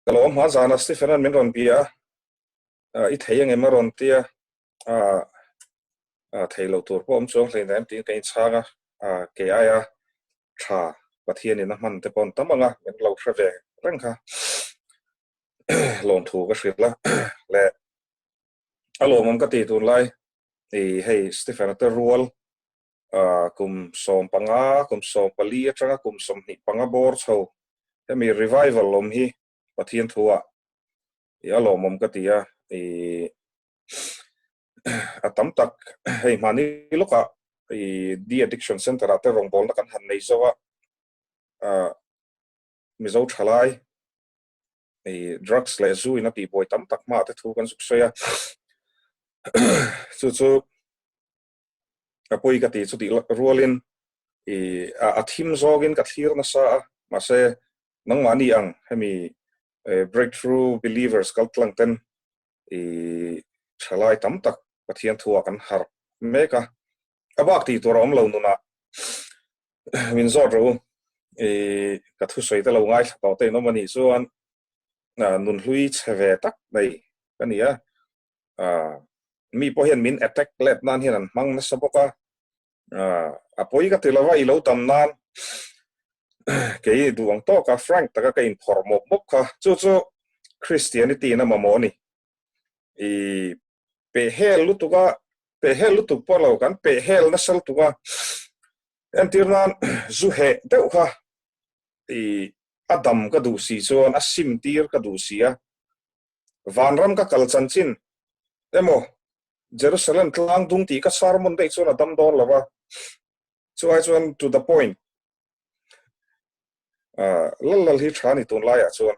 Ka lo awm hma zana Stephen-a'n min rawn bia a, i thei angem a rawn ti a, thei loh tur pawh awm chuang hleinem tiin ka inchhang a, kei aia tha Pathianin a hman te pawh an tam ang a, min lo hre ve reng kha lawmthu ka hrilh a leh a lawmawm ka ti tunlai i hei Stephen-a te rual kum 15, kum 14 atanga kum 25 bawr chho hemi revival awm hi Pathian thu ah i a lawmawm ka ti a, i a tam tak hei hmani lawkah i de-addiction center ah te rawngbawlna kan han nei zo a, Mizo thalai i drugs leh zu in a tihbuai tam tak hmaah te thu kan zuk sawi a, chu chu a pawi ka ti chu tih rualin i a thim zawngin ka thlir nasa a, mahse nangmahni ang hemi breakthrough believers kal tlang ten i thalai tam tak Pathian thu ah kan harh mek a, a bak tih tur a awm lo nunah min zawt rawh u i ka thusawi te lo ngaithla tawh te in awm a nih chuan nunhlui chhe ve tak nei ka ni a. Mi pawh hian min attack let nan hian an hmang nasa bawk a, a pawi ka ti lo va, i lo tam nan kei duh ang tawk a frank taka ka inphawrh mawp mawp kha, chu chu Christianity in a mamawh a ni. I pehhel lutuk a, pehhel lutuk pawh lo, kan pehhel nasa lutuk a, entir nan zu heh deuh kha i a dam ka duh si chuan a sim tir ka duh si a, Vanram ka kal chanchin emaw Jerusalem tlang dung tih ka sermon daih chuan a dam dawn lo va, chuai chuan to the point lal lal hi tha ni tunlaiah chuan.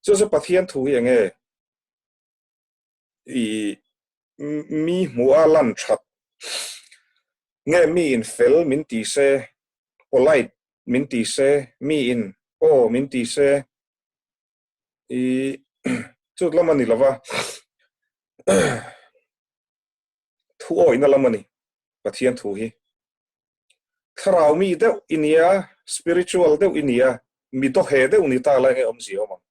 Chu chu Pathian thu hi enge i mi hmuh a lan that nge mi in fel min ti se, polite min ti se, mi in aw min ti se, I chut lam a ni lova, thu awihna lam a ni Pathian thu hi. Thlarau mi deuh i nia, spiritual deuh i nia, mi dawheh deuh ni ta lai nge awmzia awm ang.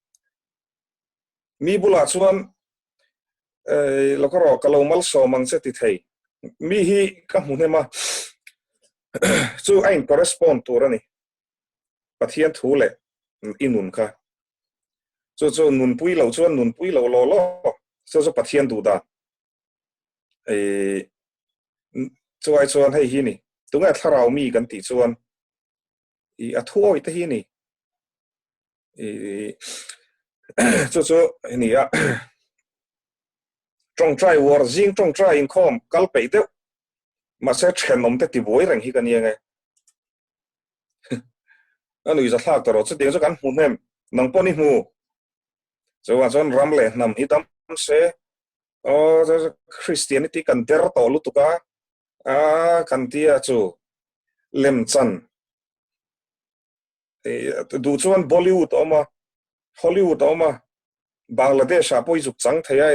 Mi bulah chuan lawk erawh ka lo malsawm ang che ti thei. Mi hi ka hmu hnem a, chu a in correspond tur a ni. Pathian thu leh i nun kha. Chu chu nunpui loh chuan nunpui loh law law. Chu chu Pathian duh dan. Chuai chuan hei hi ni. Tunge thlarau mi kan tih chuan i a thu awih te hi ni. Chu chu ni a. Tawngtai uar zing tawngtai inkhawm kal peih deuh. Mahse thenawm te tibuai reng hi ka nia nge. A nui za thlak tawh rawh chutiang chu kan hmu hnem nang pawh ni hmu chuan chuan ram leh hnam hi dam se aw Christianity kan der tawh lutuk a a kan tia chu lem chan duh chuan Bollywood a awm a Hollywood a awm a Bangladesh ah pawh i zuk chang thei a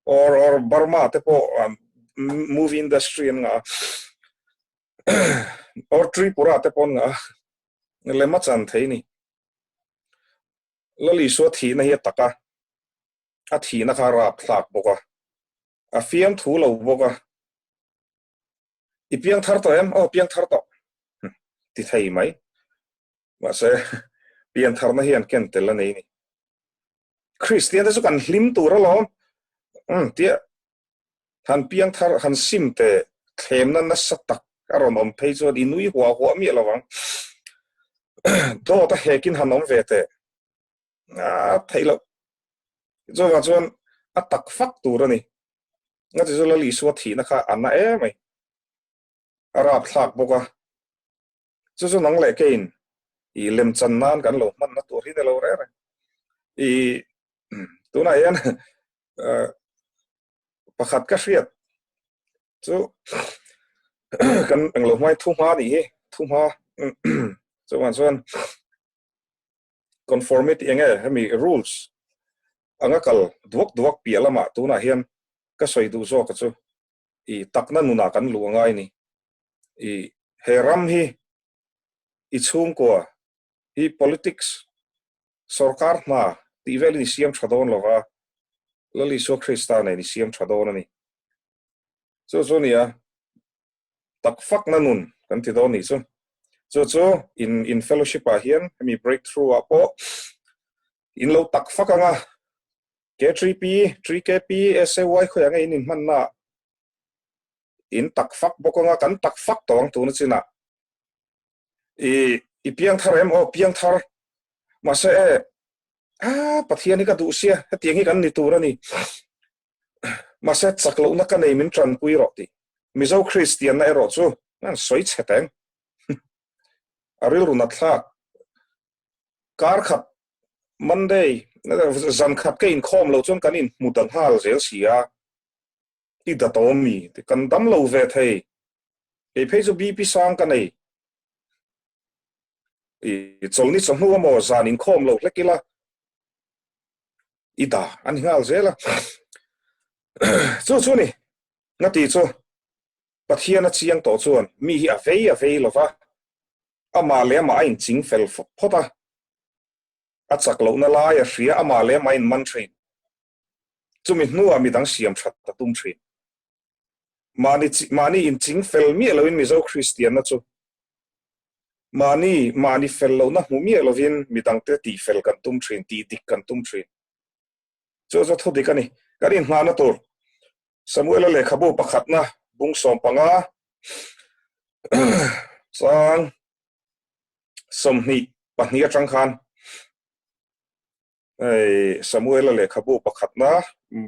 or or Burma te pawh movie industry an ngah a or Tripura te pawh an ngah a lem a chan thei ni Lal Isua thihna hi a tak a a thihna kha a rapthlak bawk a a fiamthu lo bawk a I piang thar tawh em? Aw, piang thar tawh. Ti thei mai. Mahse, pian tharna hian ken tel a nei ni. Kristian te chu kan hlim tur alawm. Um, tia han piang thar, han sim te thlemna nasa tak a rawn awm phei chuan i nui huah huah miah lovang. Dawt a hekin han awm ve teh. A theih loh. Chuvang chuan a tak fak tur a ni. Nga ti chu Lal Isua thihna kha a na em mai. A rapthlak bawk a. Chu chu nang leh keiin i lemchan nan kan lo hmanna tur hi ni lo reng reng. I tunah hian pakhat ka hriat chu kan englo hmai thu hma nih hi thu hma chuan chuan conformity enge hemi rules anga kal duak duak piah lamah tunah hian ka sawi duh zawk a chu i takna nunah kan luh angai ni i he ram hi i chhungkua hi politics. Sorkar hna tih velin i siam tha dawn lova, Lal Isua Krista nen i siam tha dawn a ni. Chu chu nia, tak fakna nun kan ti dawn nih chu. Chu chu in in fellowship ah hian hemi breakthrough ah pawh in lo tak fak anga K3P, 3KP, SAY khawiah nge in inhmanna ah in tak fak bawk anga kan tak fak tawh ang tuna chinah. I i piang thar em aw piang thar mahse e a Pathian hi ka duh sia hetiang hi kan ni tur a ni mahse chak lohna ka nei min tanpui rawh tih Mizo Kristianna erawh chu an sawi chhe teng a rilru nat thlak kar khat Monday zan khat ka inkhawm lo chuan kan inhmu ta nghal zel si a. I dat awm mi ti kan dam lo ve thei. Kei phei chu BP sang ka nei. I chawlhni chawhnu amaw zan inkhawm lo hlek ila i da a ni nghal zel a. Chu chu ni nga ti chu Pathian a chiang tawh chuan mi hi a vei a vei lova, amah leh amah a inching fel phawt a, a chak lohna lai a hria amah leh amah a inman thin. Chumi hnuah midang siam that a tum thin. Mahni mahni inching fel miah loin Mizo Kristianna chu mahni mahni fel lohna hmu miah lovin midangte tih fel kan tum thin, tih dik kan tum thin. Chu chu thu dik a ni. Kan inhnahna tur Samuela lehkhabu pakhatna bung 15 chang 22 atang khan Hei Samuela lehkhabu pakhatna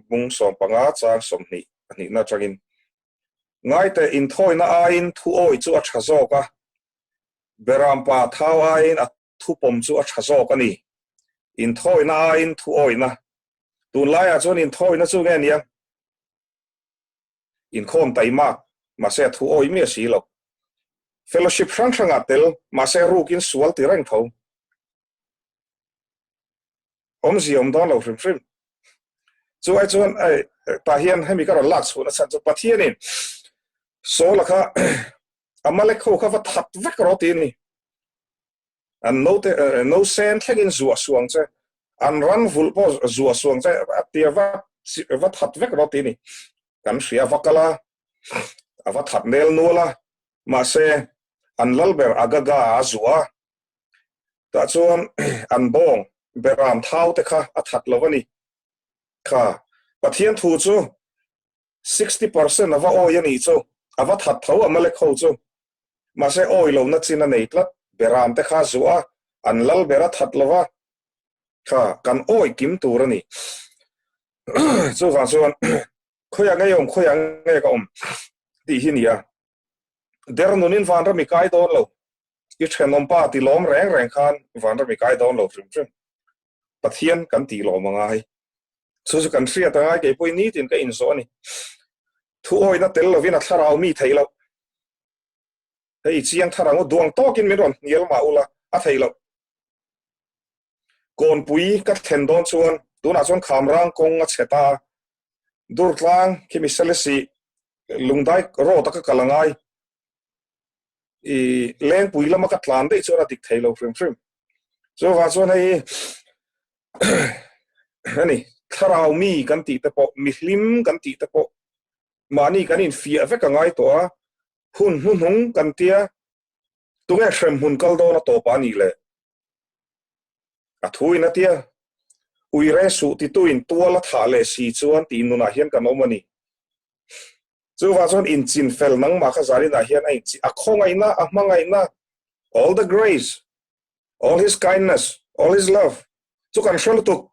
bung 15 chang 22 na atangin Ngaite inthawina aiin thu awi chu a tha zawk a, Berampa thau aiin a thupawm chu a tha zawk a ni. Inthawina aiin thu awina. Tunlaiah chuan inthawina chu nge nia? Inkhawm taimak, mahse a thu awi miah si lo. Fellowship hrang hrangah tel, mahse rukin sual ti reng tho. Awmzia awm dawn lo hrim hrim. Chu ai chuan tah hian hemi ka rawn lak chhuahna chhan chu Pathianin Saula kha Amalek ho kha va that vek rawh ti a ni. An note no sen thlengin zuah suang che, an ran vulh pawh zuah suang che a tia va va that vek rawh ti a ni. Kan hria va kal a, a va that nel nual a, mahse an lal ber Agaga a zuah a, Tah chuan an bawng beram thau te kha a that lo a ni. Kha Pathian thu chu 60% a va awi a nih chu, a va that tho Amalek ho chu. Mahse awi lohna chin a nei tlat, beram te kha zuah a, an lal ber a that lo va, kha kan awi kim tur a ni. Chuvang chuan khawiah nge i awm, khawiah nge ka awm tih hi nia. Der nunin vanram i kai dawn lo. I thenawmpa ti lawm reng reng khan vanram i kai dawn lo hrim hrim. Pathian kan tih lawm a ngai. Chu chu kan hriat a ngai kei pawhin nitin ka inzawh a ni. Thu awina tel lovin a thlarau mi theih loh. Hei chiang thar ang u, duang tawkin min rawn hnial mah ula a theih loh. Kawnpui ka thlen dawn chuan tunah chuan Khamrang kawng a chhe ta a, Durtlang khi Miselesi lungdai road a ka kal a ngai. I Lengpui lama ka tlan daih chuan a dik thei lo hrim hrim. Chuvang chuan hei ani thlarau mi kan tih te pawh, mihlim kan tih te pawh mahni kan infiah vek a ngai tawh a, hun hnuhnung kan tia tunge hremhmun kal dawn a tawp a nih le? A thu in a tia, Ui re suh tituin tual a thah leh si chuan tih nunah hian kan awm a ni. Chuvang chuan inchin fel nangmah kha zaninah hian a inchi, a khawngaihna, a hmangaihna, all the grace, all his kindness, all his love chu kan hre lutuk.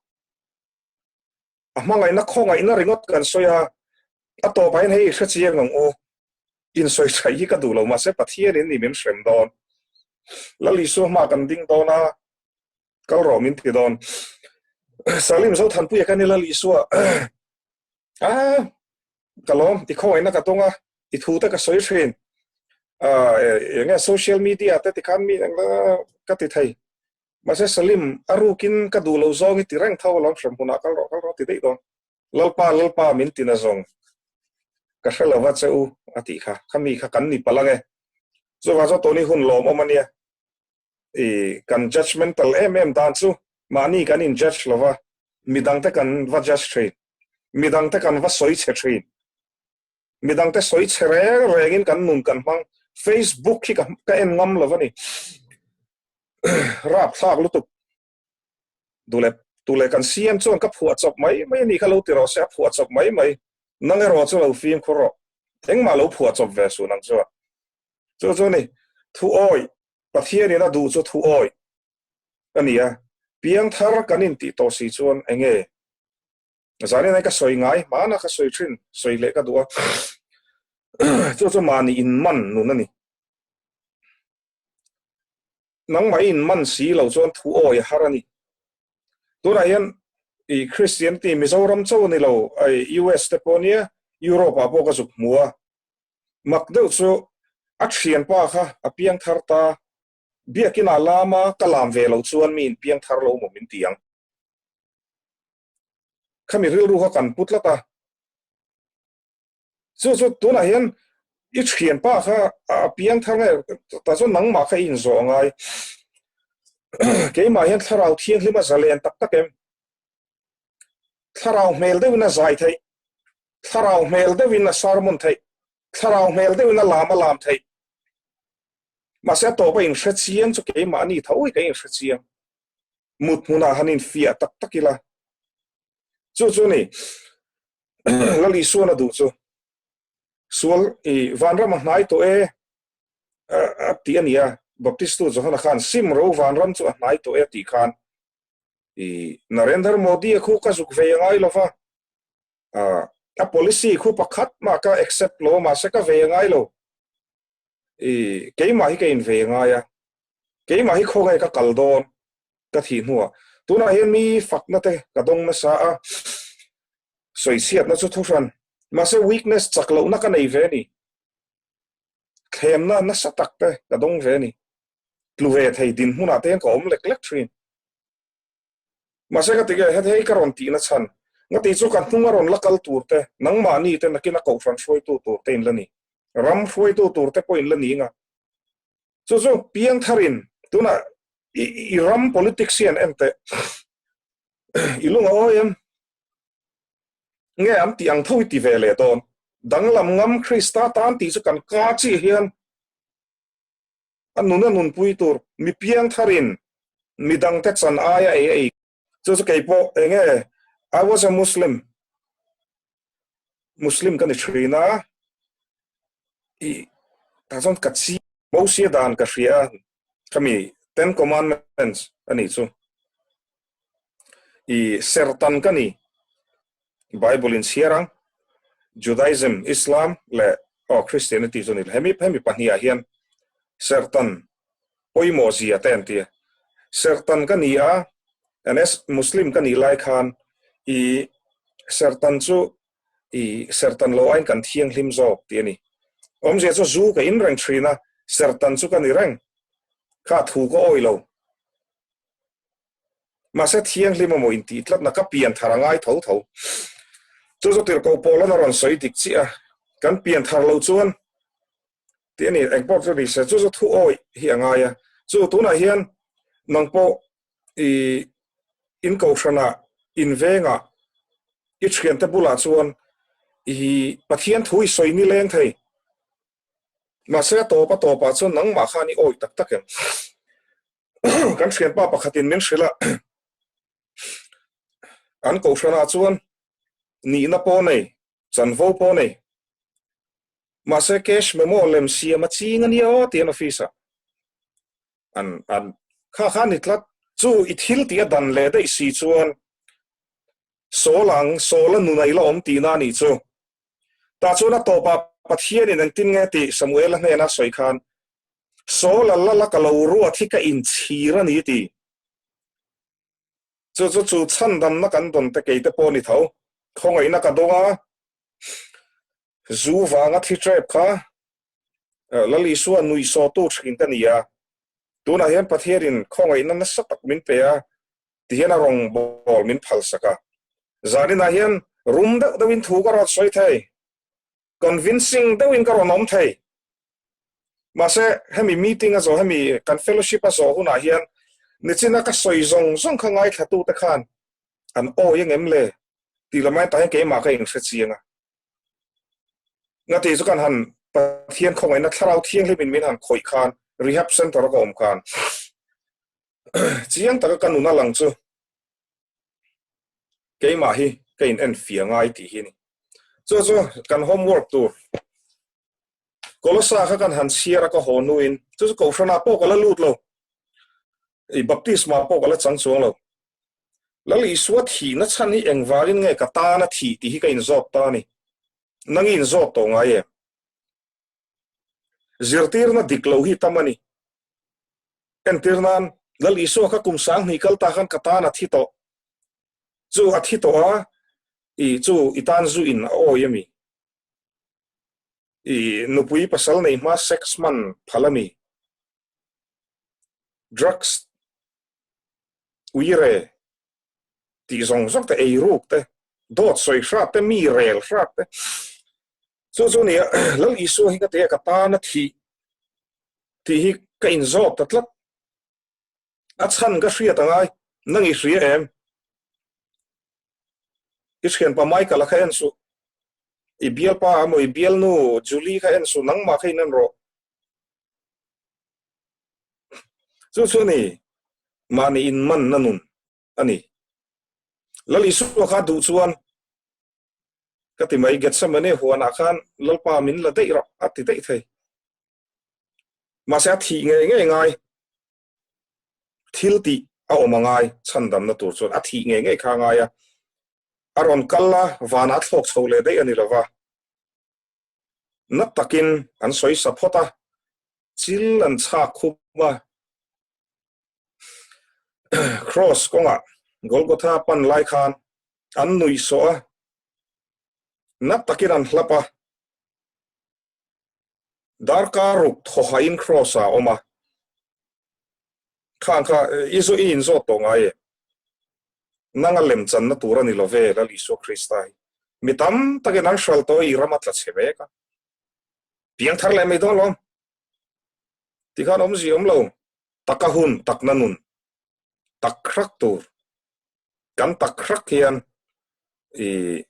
A hmangaihna khawngaihna ringawt kan sawi a, a tawpah hian hei hre chiang ang u, insawi thaih hi ka duh lo mahse Pathianin ni min hrem dawn. Lal Isua hma kan ding dawn a, kal rawh min ti dawn. Salim Zothanpuia ka ni Lal Isua a ka lawm i khawngaihna ka dawng a, i thu te ka sawi thin. Enge social media te tikhan mi ka ti thei. Mahse Salim, a rukin ka duh lo zawng i ti reng tho alawm hrem hunah kal rawh kal rawh ti daih dawn. Lalpa, Lalpa min ti na zawng ka hre lova che u a tih kha, khami kha kan ni palh ange. Chuvang chuan tawni hun lawmawm a nia. I kan judgemental em em dan chu Mahni kan in judge lova, midangte kan va judge thin. Midangte kan va sawi chhe thin. Midangte sawi chhe reng rengin kan nun kan hmang. Facebook hi ka en ngam lova ni. Rapthlak lutuk. Duh leh tu leh kan CM chuan ka phuah chawp mai mai a nih kha lo ti rawh se, a phuah chawp mai mai. Nang erawh chu lo fimkhur rawh. Engmah lo phuah chawp ve suh nang chuan. Chu chu a ni, thu awih, Pathianin a duh chu thu awih a ni a, piangthar kan intih tawh si chuan eng nge? Zanin ai ka sawi ngai, hmana ka sawi thin, sawi leh ka duh a, chu chu mahni inman nun a ni. Nangmah i inman si lo chuan thu awi a har a ni. Tunah hian i Christianity Mizoram chauh a ni lo, US te pawh nia, Europe ah pawh ka zuk hmu a. Mak deuh chu a thianpa kha a piang thar ta, biakin ah lama ka lam ve lo chuan mi in piang thar lo maw min ti ang. Khami rilru kha kan pu tlat a. Chu chu tunah hian i thianpa kha a piang thar nge ta chuan nangmah kha i inzawh a ngai. Keimah hian thlarau thianghlim a zalen tak tak em? Thlarau hmel deuhin a zai theih, thlarau hmel deuhin a sermon theih, thlarau hmel deuhin a lam a lam theih. Mahse a tawp a inhre chiang chu keimahni tho hi ka inhre chiang. Mut hmunah han infiah tak tak ila. Chu chu ni. Lal Isuan a duh chu sual i vanram a hnai tawh e a ti a ni a, Baptistu Johana khan sim ro vanram chu a hnai tawh e a tih khan i Narendra Modi a khu ka zuk ve a ngai lova, a policy khu pakhat mah ka accept lo mahse ka ve a ngai lo. I keimah hi ka in ve ngai a, keimah hi khawnge ka kal dawn ka thih hnuah. Tunah hian mi fakna te ka dawng nasa a, sawichhiatna chu thuhran, mahse weakness chak lohna ka nei ve a ni. Thlemna nasa tak te ka dawng ve a ni. Tlu ve thei dinhmunah te hian ka awm lek lek thin. Mahse ka ti nge, heti hei ka rawn tihna chhan, ngati chu ka hnung a rawn la kal tur te, nangmahni te nakin a kohhran hruaitu tur te in la ni, ram hruaitu tur te pawh in la ni nga. Chu chu piangtharin tunah i ram politics hi an en teh, i lung a awi em? Nge an tih ang tho i ti ve leh dawn? Danglam ngam Krista tan tih chu kan ka chiah hian A nun a nunpui tur mi piangtharin midangte chan aia ei a ei. Chu chu kei pawh eng nge I was a Muslim, Muslim ka ni thin a, i tah chuan ka chi Mosia dan ka hria a, khami Ten Commandments a nih chu. I sertan ka ni. Bible in chhiar ang, Judaism, Islam leh aw Christianity chu ni lo. Hemi hemi pahnih ah hian sertan pawimawh zia te an ti a. Sertan ka ni a, NS Muslim ka nih lai khan i sertan chu i sertan lo aiin kan thianghlim zawk tih a ni. Awmzia chu zu ka in reng thin a, sertan chu ka ni reng. Kha thu ka awih lo. Mahse thianghlim emaw intih tlatna ka pian thar a ngai tho tho. Chu chu tirhkoh Paula'n a rawn sawi dik chiah a, kan pian thar lo chuan tih a ni, eng pawh chu ni se, chu chu thu awih hi a ngai a. Chu tunah hian nang pawh i in kohhranah, in vengah, i thiante bulah chuan i Pathian thu i sawi nileng thei. Mahse a tawp a tawpah chuan nangmah khan i awih tak tak em? Kan thianpa pakhatin min hrilh a, an kohhranah chuan nihna pawh nei, chanvo pawh nei, mahse cash memo lem siam a ching a nia aw tiin office ah an an kha kha ni tlat. Chu i thil tih a dan leh daih si chuan Sawl ang, Sawl a nun a ila awm tihna a nih chu. Tah chuan a tawpah Pathianin engtin nge tih Samuela hnena sawi khan, Sawl a lal a ka lo ruat hi ka inchhir a ni ti. Chu chu chu chhandamna kan dawn te kei te pawh ni tho. Khawngaihna ka dawng a, zu vanga thi trep kha Lal Isua nuihsawhtu thin ka ni a. Tunah hian Pathianin khawngaihna nasa tak min pe a, tihian a rawngbâwl min phalsak a. Zaninah hian rum deuh deuhin thu ka rawn sawi thei. Convincing deuhin ka rawn awm thei. Mahse, hemi meeting a zawh, hemi kan fellowship a zawh hunah hian Nichina ka sawi zawng zawng kha ngaithlatute khan an awi angem le tih lamah tah hian keimah ka inhre chiang a. Ngati chu kan han Pathian khawngaihna thlarau thianghlimin min han khawih khan rehab center a ka awm khan chiang taka ka nun a lang chu keimah hi ka in en fia ngai tih hi a ni. Chu chu kan homework tur Kolosa kha kan han chhiar a ka haw hnuin chu chu Kohhranah pawh ka la lut lo, i baptisma pawh ka la chang chuang lo. Lal Isua thihna chhan hi engvangin nge ka tan a thih tih hi ka inzawt ta a ni. Nang i inzawt tawh ngai em? Zirtirna dik lo hi tam a ni. Entir nan, Lal Isua kha kum 2000 kal ta khan ka tan a thi tawh. Chu a thi tawh a, i chu i tan zu in a awi a mi? I nupui pasal nei hma sex hman phal a mi? Drugs uire tih zawng zawng te, ei ruk te, dawt sawi hrat te, mi rel hrat te. Chu chu nia Lal Isua hi ka ti a, ka tan a thih tih hi ka inzawt ta tlat. A chhan ka hriat a ngai, nang i hria em? I thianpa Michael a kha en suh, i bialpa emaw i bialnu Julie kha en suh, nangmah kha in en rawh. Chu chu a ni, mahni inmanna nun a ni. Lal Isua kha duh chuan ka ti mai, Gethsemane huanah khan Lalpa min la daih rawh a ti daih thei. Mahse a thih ngei ngei ngai thil tih a awm a ngai chhandamna tur chuan a thih ngei ngei kha a ngai a, a rawn kal a, vanah a thlawk chho leh daih a ni lova, na takin an sawi sa phawt a, chil an chhak khup a, Cross kawngah Golgotha pan lai khan an nuih sawh a, na takin an hlap a. Darkar ruk thawhain Cross ah a awm a, Khang kha i zu i inzawt tawh ngai em? Nanga lem channa tur a ni lo ve, Lal Isua Krista hi. Mi tam takin an hral tawh i ram a tla chhe mek a. Piang thar leh mai dawn lawm. Tikhan awmzia awm lo, taka hun, takna nun, tak hrak tur. Kan tak hrak hian i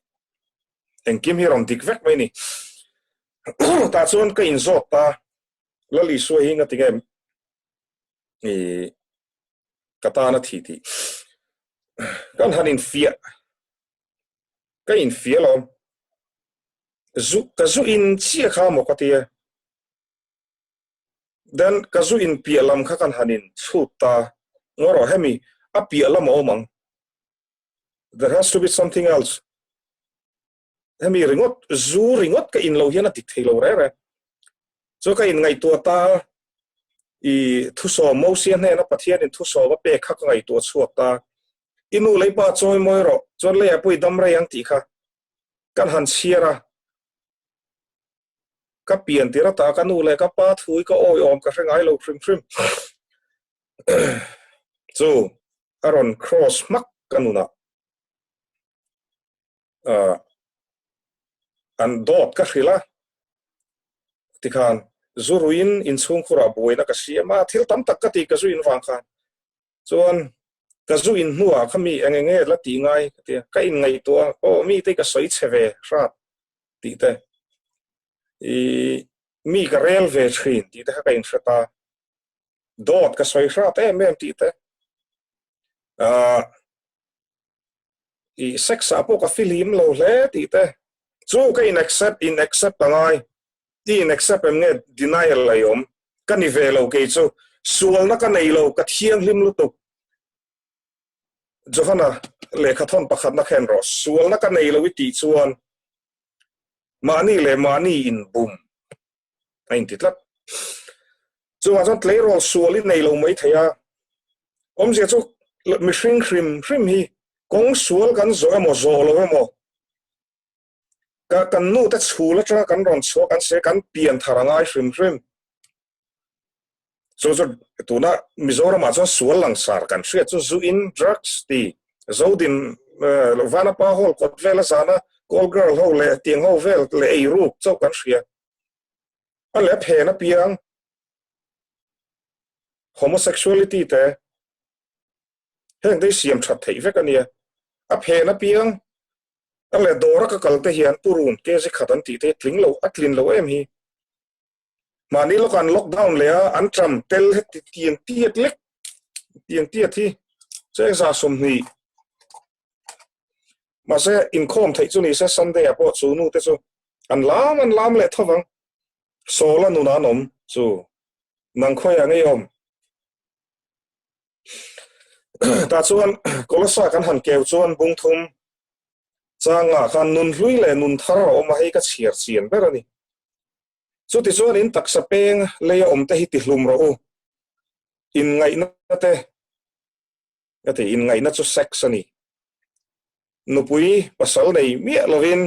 engkim hi rawn dik vek mai ni. Tah chuan ka inzawt ta, Lal Isua hi ngati nge i ka tan a thih tih. Kan han infiah, ka infiah alawm. Zu, ka zu in chiah kha maw ka tia. Then ka zu in piah lam kha kan han in chhut ta ngaw rawh hemi a piah lam a awm ang. There has to be something else. Hemi ringawt zu ringawt ka in lo hian a dik thei lo reng reng. Chu ka in ngaihtuah ta i thusawm Mosia hnena Pathian in thusawm a pek kha ka ngaihtuah chhuak ta. I nu lei pa chawi mawi rawh chuan leiah pawh i dam rei ang tih kha kan han chhiar a. Ka pian tir ata ka nu leh ka pa thu hi ka awiawm ka hre ngai lo hrim hrim. Chu a rawn cross hmak ka nunah uh, an dawt ka hrilh a tikhan zu ruin inchhungkhurah buaina ka siam a thil tam tak ka ti ka zu in vang khan Chuan ka zu in hnuah kha mi eng enge la tih ngai ka ti a, ka inngaihtuah a, aw mi te ka sawi chhe ve hrat tih te, i mi ka rel ve thin tih te kha ka inhre ta, dawt ka sawi hrat em em tih te, ah i sex ah pawh ka fihlim lo hle tih te, chu ka in accept in accept a ngai. I in accept em nge denial a i awm? Ka ni ve lo kei chu. Sualna ka nei lo, ka thianghlim lutuk. Johana lehkha thawn pakhatna khen rawh, sualna ka nei lo i tih chuan mahni leh mahni inbum a inti tlat. Chuvang chuan tleirawl sual i nei lo mai thei a, awmzia chu mihring hrim hrim hi kawng sual kan zawh emaw zawh lo emaw Ka kan nu te chhul atanga kan rawn chhuak an se kan pian thar a ngai hrim hrim. Chu chu tuna Mizoramah chuan sual langsar kan hriat chu zu in drugs ti Zodin Vanapa hall kawt vel a zana call girl ho leh tiang ho vel leh ei ruk chauh kan hria. A leh a phen apiang homosexuality te. Heng te hi siam that theih vek a nia. A phen apiang a leh dawra ka kal te hian purun kg khat an tih te hi tling lo a tlin lo em hi. Mahni lawkah an lockdown leh a, an ṭam tel heti tiang tiat lek tiang tiat hi chengza 20. Mahse inkhawm theih chu nise Sunday ah pawh chu nu te chu an lam an lam leh tho vang. Sawla nun an awm chu nang khawiah ngei awm. Tah chuan Kolosa kan han keu chuan bung thum changah khan nun hlui leh nun thar a awm a, hei ka chhiar chian ber a ni. Chutichuan in taksa peng leia awm te hi tihlum rawh u. Inngaihna te ka ti, inngaihna chu sex a ni. Nupui pasal nei miah lovin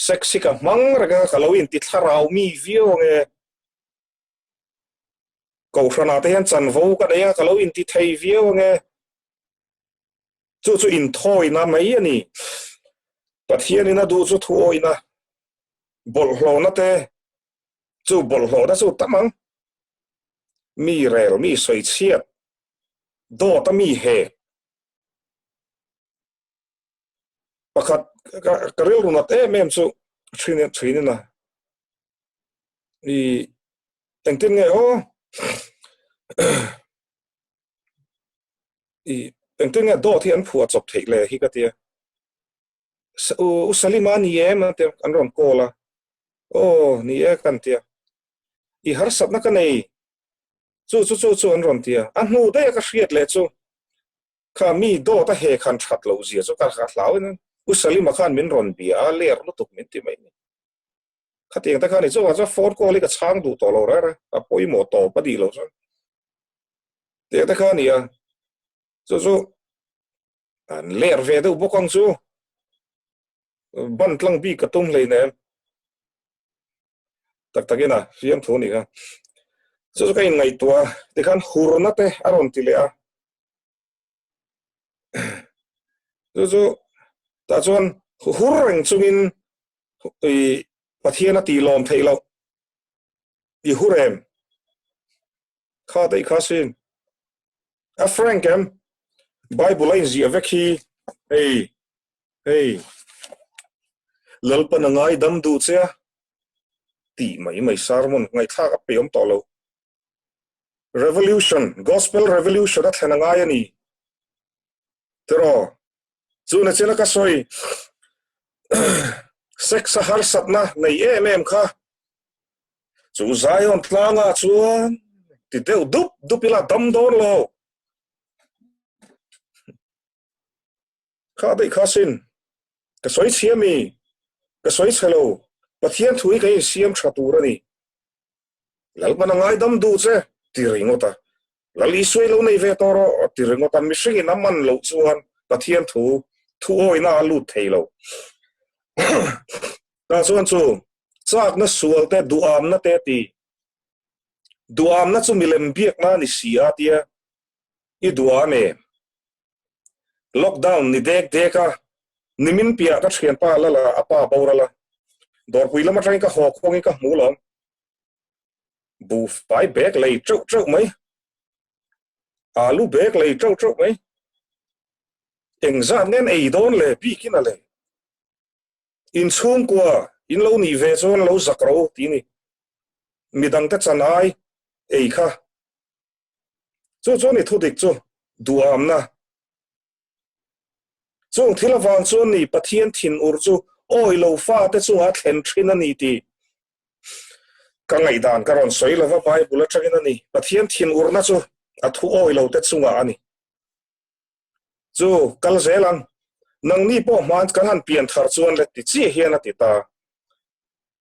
sex hi ka hmang reng a, ka lo inti thlarau mi viau ange. Kohhranah te hian chanvo ka nei a, ka lo inti thei viau ange. Chu chu inthawina mai a ni. Pathianin a duh chu thuawina, bawlhhlawhna te, chu bawlhhlawhna chu tam ang. Mi rel, mi sawichhiat, dawt a mi hek. Pakhat ka rilru nat em em chu thin thin a i engtin nge aw i engtin nge dawt hi an phuah chawp theih le hi ka tia u Salima ni em an tia an rawn call a aw ni e kan tia i harsatna ka nei chu chu chu chu an rawn tia a hnu daih a ka hriat leh chu Kha mi dawt a he khan that loh zia chu ka hlau in U Salima khan min rawn bia a, ler lutuk min ti mai ni. Khatiang te khan ni chuvang chuan phone call hi ka chhang duh tawh lo reng reng, a pawimawh tawp a nih loh chuan. Tiang te kha a ni a, chu chu an ler ve deuh bawk ang chu, ban tlang bik ka tum hleinem. Tak takin a fiam thu a nih kha. Chu chu ka inngaihtuah a, tikhan hurna te a rawn ti leh a. Chu chu tah chuan hur reng chungin i Pathian a tih lawm theih loh i hur em? Kha daih kha sin. A frank em? Bible a inziah vek hi hei hei Lalpan a ngaidam duh che a tih mai mai sermon ngaihthlak a pe awm tawh lo. Revolution, Gospel Revolution a thlen a ngai a ni. Tiraw? Chu na chena ka sawi sex a harsatna nei em em kha chu Zion tlangah chuan ti deuh dup dup ila dam dawn lo. Kha daih kha sin. Ka sawi chhia mi? Ka sawi chhe lo. Pathian thu hi kan insiam tha tur a ni. Lalpan a ngaidam duh che ti ringawt a. Lal Isuai lo nei ve tawh rawh a ti ringawt a. Mihringin a man loh chuan Pathian thu thu awina a lut thei lo. Tah chuan chu chakna sual te duhamna te a ti. Duhamna chu milem biakna a ni si a tia i duham em? Lockdown ni dek dek a, nimin piah ka thianpa lala a pa boral a, dawrpui lam atangin ka haw kawngin ka hmu lawm. Buhfai bag lei teuh teuh mai, alu bag lei teuh teuh mai, engzat nge an ei dawn le bikin a le. Inchhungkua in lo nih ve chuan lo zak ro ti ni. Midangte chan ai ei kha Chu chu ni thudik chu duhamna. Chung thil avang chuan ni Pathian thinur chu awi lo fate chunga thlen thin a ni tih ka ngaihdan ka rawn sawi lova Bible atangin a ni. Pathian thinurna chu a thu awi lo te chungah a ni. Chu kal zel ang. Nangni pawh hman kan han pian thar chuan le ti chiah hian a ti ta.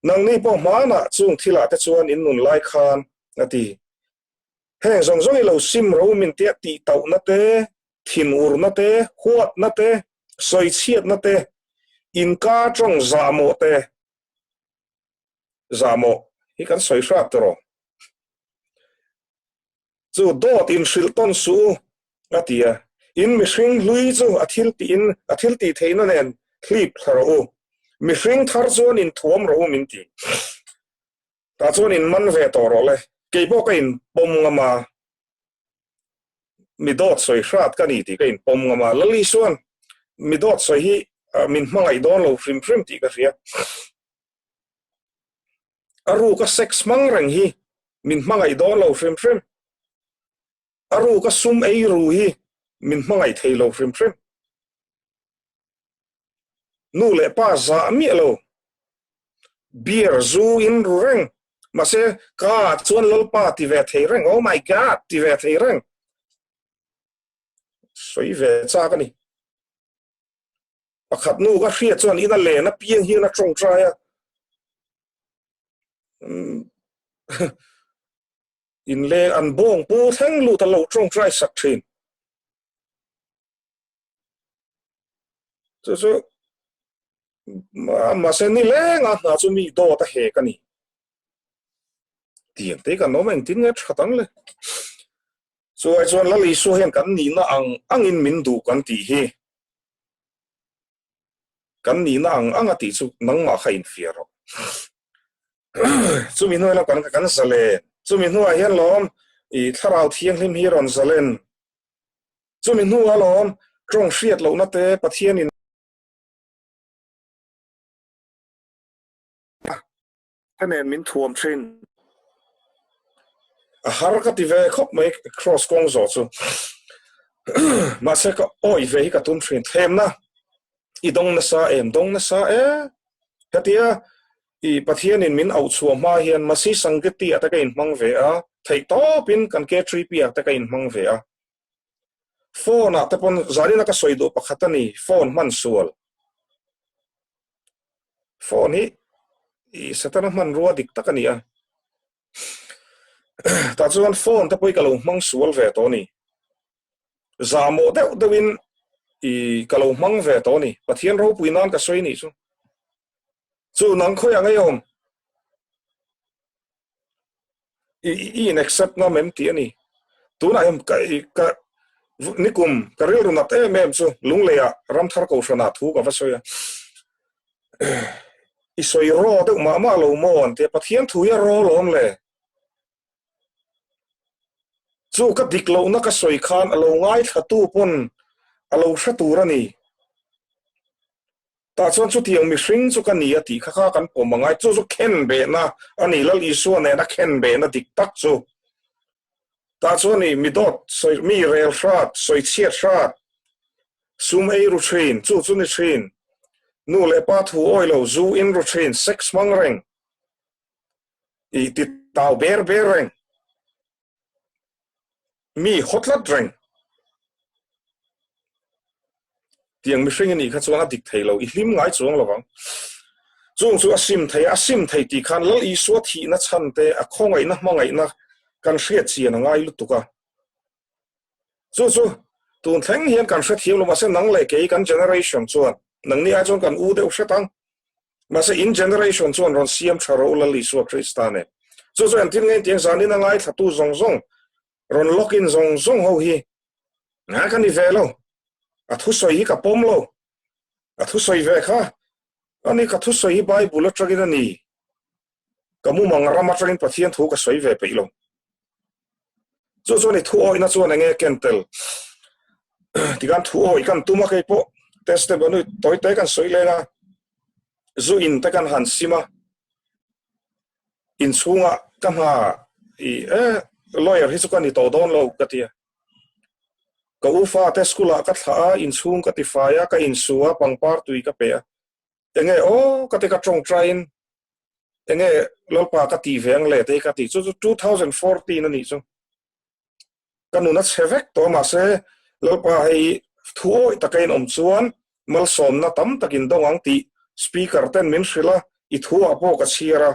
Nangni pawh hmanah chung thilah te chuan in nun lai khan a ti. Heng zawng zawng i lo sim ro min tia tih tauhna te, thinurna te, huatna te, sawichhiatna te, inkar tawng zahmawh te, zahmawh hi kan sawi hrat tawh. Chu dawt in hrilh tawn suh u, a ti a. In mihring hlui chu a thil tiin a thil tih theihna nen hlip thla rawh u. Mihring thar chuan in thuam rawh u min ti. Tah chuan in man ve tawh rawh le. Kei pawh ka in pawm ngam a. Mi dawt sawi hrat ka ni tih ka inpawm ngam a, Lali chuan mi dawt sawi hi min hmangaih dawn lo hrim hrim tih ka hria. A ruka sex hmang reng hi min hmangaih dawn lo hrim hrim. A ruka sum ei ru hi min hmangaih thei lo hrim hrim. Nu leh pa zah miah lo. Beer zu in ru reng. Mahse ka chuan Lalpa ti ve thei reng. Oh my God ti ve thei reng. Sawi ve chak a ni. Pakhat nu ka hriat chuan ina len apiang hian a tawngtai a. In leng an bawng pu thleng lut a lo tawngtai sak thin. Chu chu mahse ni leng a hna chu mi dawt a hek a ni. Tiang te kan awm engtin nge tha tang le. Chu ai chuan Lal Isua hian kan nihna ang angin min duh kan tih hi. Kan nihna ang ang a tih chu nangmah kha infiah rawh. Chumi hnuai lam kan kan zalen. Chumi hnuah hian lawm i thlarau thianghlim hi rawn zalen. Chumi hnuah lawm tawng hriat lohna te Pathianin Ka nen min thuam thin. A har ka ti ve khawp mai cross kawng zawh chu. Mahse ka awih ve hi ka tum thin. Thlemna i dawng nasa em? Dawng nasa e. Hetia i Pathianin min auh chhuah hma hian Masi Sangeti ah te ka inhmang ve a, theih tawpin kan K3P ah te ka inhmang ve a. Phone ah te pawn zanin a ka sawi duh pakhat a ni, phone hman sual. Phone hi i Satana hmanrua dik tak a ni a. Tah chuan phone te pawh hi ka lo hmang sual ve tawh a ni. Zahmawh deuh deuhin i ka lo hmang ve tawh a ni. Pathian ropui nan ka sawi nih chu. Chu nang khawiah ngei awm? I i in accept ngam em tih a ni. Tunah hian ka i ka nikum ka rilru nat em em chu Lungleiah Ramthar Kohhranah thu ka va sawi a. I sawi raw deuh mah mah lo maw an ti a, Pathian thu hi a raw lawm le. Chu ka dik lohna ka sawi khan a lo ngaithlatu pawn a lo hre tur a ni. Tah chuan chutiang mihring chu ka ni a tih kha kha kan pawm a ngai. Chu chu khen behna a ni, Lal Isua nena khen behna dik tak chu. Tah chuan i mi dawt sawi, mi rel hrat, sawi chhiat hrat, sum ei ru thin, chu chu ni thin, nu leh pa thu awi lo, zu in ru thin, sex hmang reng, i ti tau ber ber reng. Mi haw tlat reng. Tiang mihring i nih kha chuan a dik thei lo, i hlim ngai chuang lo vang. Chung chu a sim thei a, a sim thei tih khan Lal Isua thihna chhan te, a khawngaihna hmangaihna kan hriat chian a ngai lutuk a. Chu chu tun thleng hian kan hrethiam lo, mahse nang leh kei kan generation chuan nangni ai chuan kan u deuh hret ang. Mahse in generation chuan rawn siam tha rawh u Lal Isua Krista nen. Chu chu entir nge tiang zanin a ngaithlatu zawng zawng rawn lock in zawng zawng ho hi nga ka ni ve lo. A thusawi hi ka pawm lo. A thusawi ve kha ani ka thusawi hi Bible atangin a ni. Ka mumang ram atangin Pathian thu ka sawi ve peih lo. Chu chuan i thu awihna chuan enge ken tel? Tikhan thu awih kan tum a kei pawh testimony tawi te kan sawi leng a, zu in te kan han sim a, inchhungah ka hna i e lawyer hi chu ka ni tawh dawn lo ka ti a. Ka u fate school ah ka thlah a, inchhung ka tifai a, ka insu a, pangpar tui ka pe a. Enge aw ka ti ka tawngtaiin enge Lalpa ka tih ve ang le te hi ka ti chu chu 2014 a nih chu ka nun a chhe vek tawh mahse Lalpa hei thu awih taka in awm chuan malsawmna tam takin dawng ang tih speaker ten min hrilh a i thu ah pawh ka chhiar a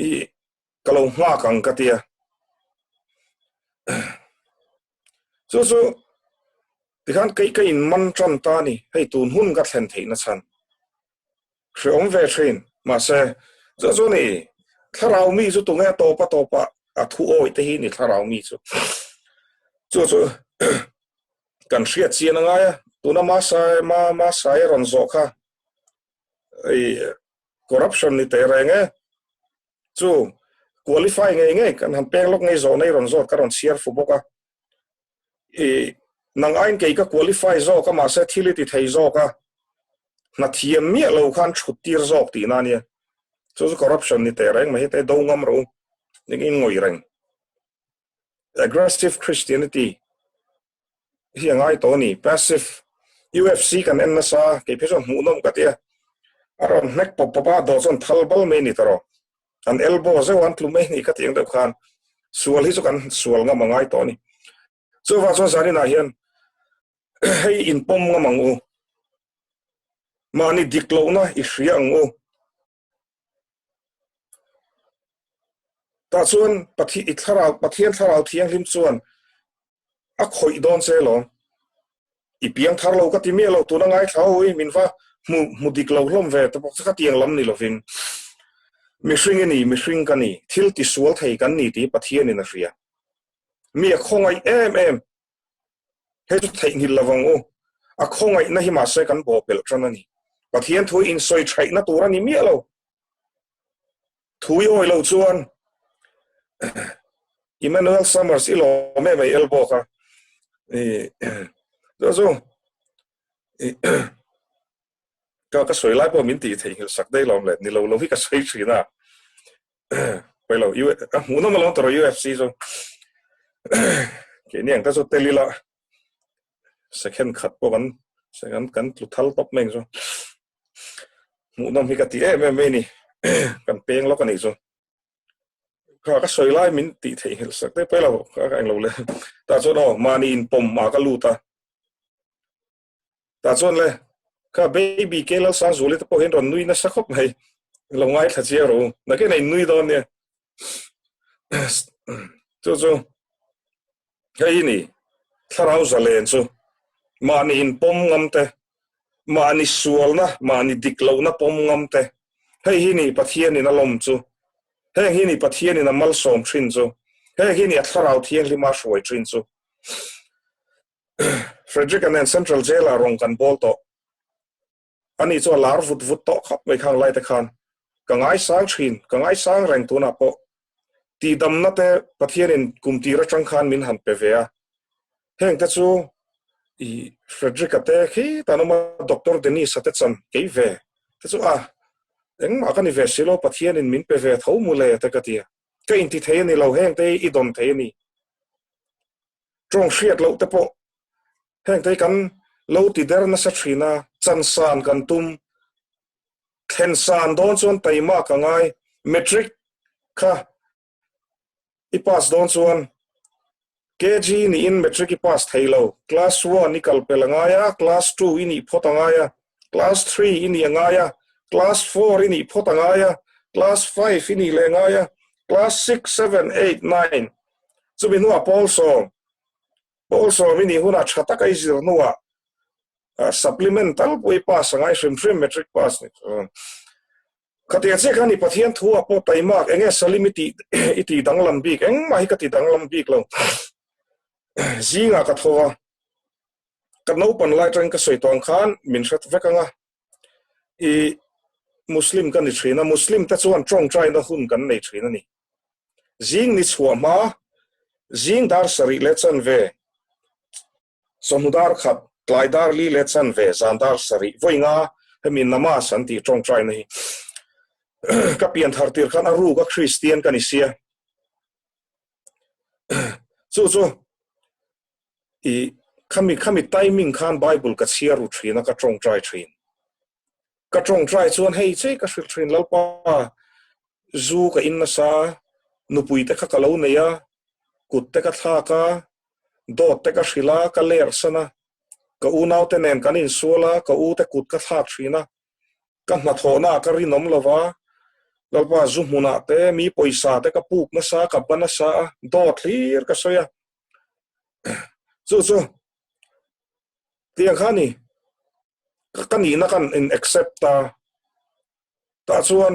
i ka lo nghak ang ka tia chu chu tikhan kei ka in man tan ta ni hei tun hun ka thlen theihna chhan hreawm ve thin mahse chu chu ni thlarau mi chu tunge tawpa tawpa a thu awi te hi ni thlarau mi chu chu chu kan hriat chian angai a tuna ma sai ma ma sai rawn zawh kha i corruption ni teh reng e. Chu qualify ngei ngei kan han peng lawk ngei zawh nei rawn zawt ka rawn chhiar fu bawk a. I nang aiin kei ka qualify zawk a mahse thil i ti thei zawk a, hna thiam miah lo khan thut tir zawk tihna a nia. Chu chu corruption ni teh reng mai hi te do ngam rawh u, ning in ngawih reng. Aggressive Christianity hi a ngai tawh a ni. Passive UFC kan en nasa, kei phei chuan hmuhnawm ka ti a, a rawn hnek pawp pawp a, dawh chuan thal bal mai a ni ta rawh. An elbow zeuh an tlu mai ni ka ti ang deuh khan sual hi chu kan sual ngam a ngai tawh a ni. Chuvang chuan zaninah hian hei inpawm ngam ang u. Mahni dik lohna i hria ang u. Tah chuan i thlarau Pathian thlarau thianghlim chuan a khawih dawn che lawm. I piang thar lo ka ti miah lo, tuna ngaithla ho hi min va hmu hmu dik lo hlawm ve te bawk chu ka tiang lam ni lovin mihring i ni, mihring ka ni, thil ti sual thei kan ni tih Pathianin a hria. Mi a khawngaih em em, hei chu theihnghilh lo vang u, a khawngaihna hi mahse kan bawhpelh tan a ni. Pathian thu insawi thaihna tur a ni miah lo. Thu i awi lo chuan Emmanuel Summers i lawm em ei elbow kha. Chu chu ka ka sawi lai pawh min tih theihnghilh sak daih lawm le ni lo lo hi ka sawi thin a. Pai lo a hmuh nawm alawm tawh UFC chu. Keini ang ta chu tel ila second khat pawh kan second kan tlu thal tawp mai ang chu. Hmuhnawm hi ka ti em em mai a ni. Kan peng lawk a nih chu. Kha ka sawi lai min tih theihnghilh sak daih paih lo kha ka englo le. Tah chuan aw mahni inpawm ah ka lut a. Tah chuan le kha baby ke Lalsangzuali te pawh hian rawn nui nasa khawp mai. Lo ngaithla chiang rawh u. Nakin a innui dawn nia. Chu chu hei hi ni thlarau zalen chu mahni inpawm ngam te mahni sualna mahni dik lohna pawm ngam te hei hi ni Pathianin a lawm chu heng hi ni Pathianin a malsawm thin chu heng hi ni a thlarau thianghlima hruai thin chu Frederick a nen Central Jail ah rawng kan bawl tawh Ani chu a lar vut vut tawh khawp mai khang lai te khan ka ngaisang thin, ka ngaisang reng tunah pawh tihdamna te Pathianin kum tir atang khan min han pe ve a, heng te chu i Frederick-a te khi tan awm a, Doctor Dennis-a te chan kei ve te chu a engmah ka ni ve si lo, Pathianin min pe ve tho mu le te ka ti a, ka inti thei a ni lo, heng te hi i dawn thei a ni. Tawng hriat loh te pawh heng te hi kan lo ti der nasa thin a, chansan kan tum, thlen san dawn chuan taima ka ngai, matric kha i pass dawn chuan KG niin matric i pass thei lo, class one i kal pel a ngai a, class two i nih phawt a ngai a, class three i nih a ngai a, class four i nih phawt a ngai a, class five i nih leh a ngai a, class six, seven, eight, nine Chumi hnuah Paul sawm, Paul sawm i nih hunah tha taka i zir hnuah supplement tal pawh i pass a ngai hrim hrim matric pass ni. Khatiang chiah khan i Pathian thu ah pawh taimak enge Salim i tih i tih danglam bik engmah hi ka ti danglam bik lo. Zingah ka tho a, ka naupan lai atangin ka sawi tawh ang khan min hre vek ang a, i Muslim ka ni thin a, Muslim te chuan tawngtaina hun kan nei thin a ni. Zing ni chhuah hma, zing dar sarih leh chanve, chawhnu dar khat, tlai dar li leh chanve, zan dar sarih, vawi nga hemi namaz an tih tawngtaina hi ka pian thar tir khan a ruk a Kristian ka ni sia. Chu chu I khami khami timing khan Bible ka chhiar ru thin a, ka tawngtai thin. Ka tawngtai chuan hei che ka hrilh thin Lalpa, zu ka in nasa, nupui te kha ka lo nei a, kut te ka thlak a, dawt te ka hrilh a, ka ler san a, ka unau te nen kan insual a, ka u te kut ka thlak thin a, ka hnathawhna ah ka rinawm lo va, Lalpa zu hmunah te mi pawisa te ka puk nasa, ka ba nasa a, dawt hlir ka sawi a. Chu chu tiang kha ni ka nihna kan in accept ta tah chuan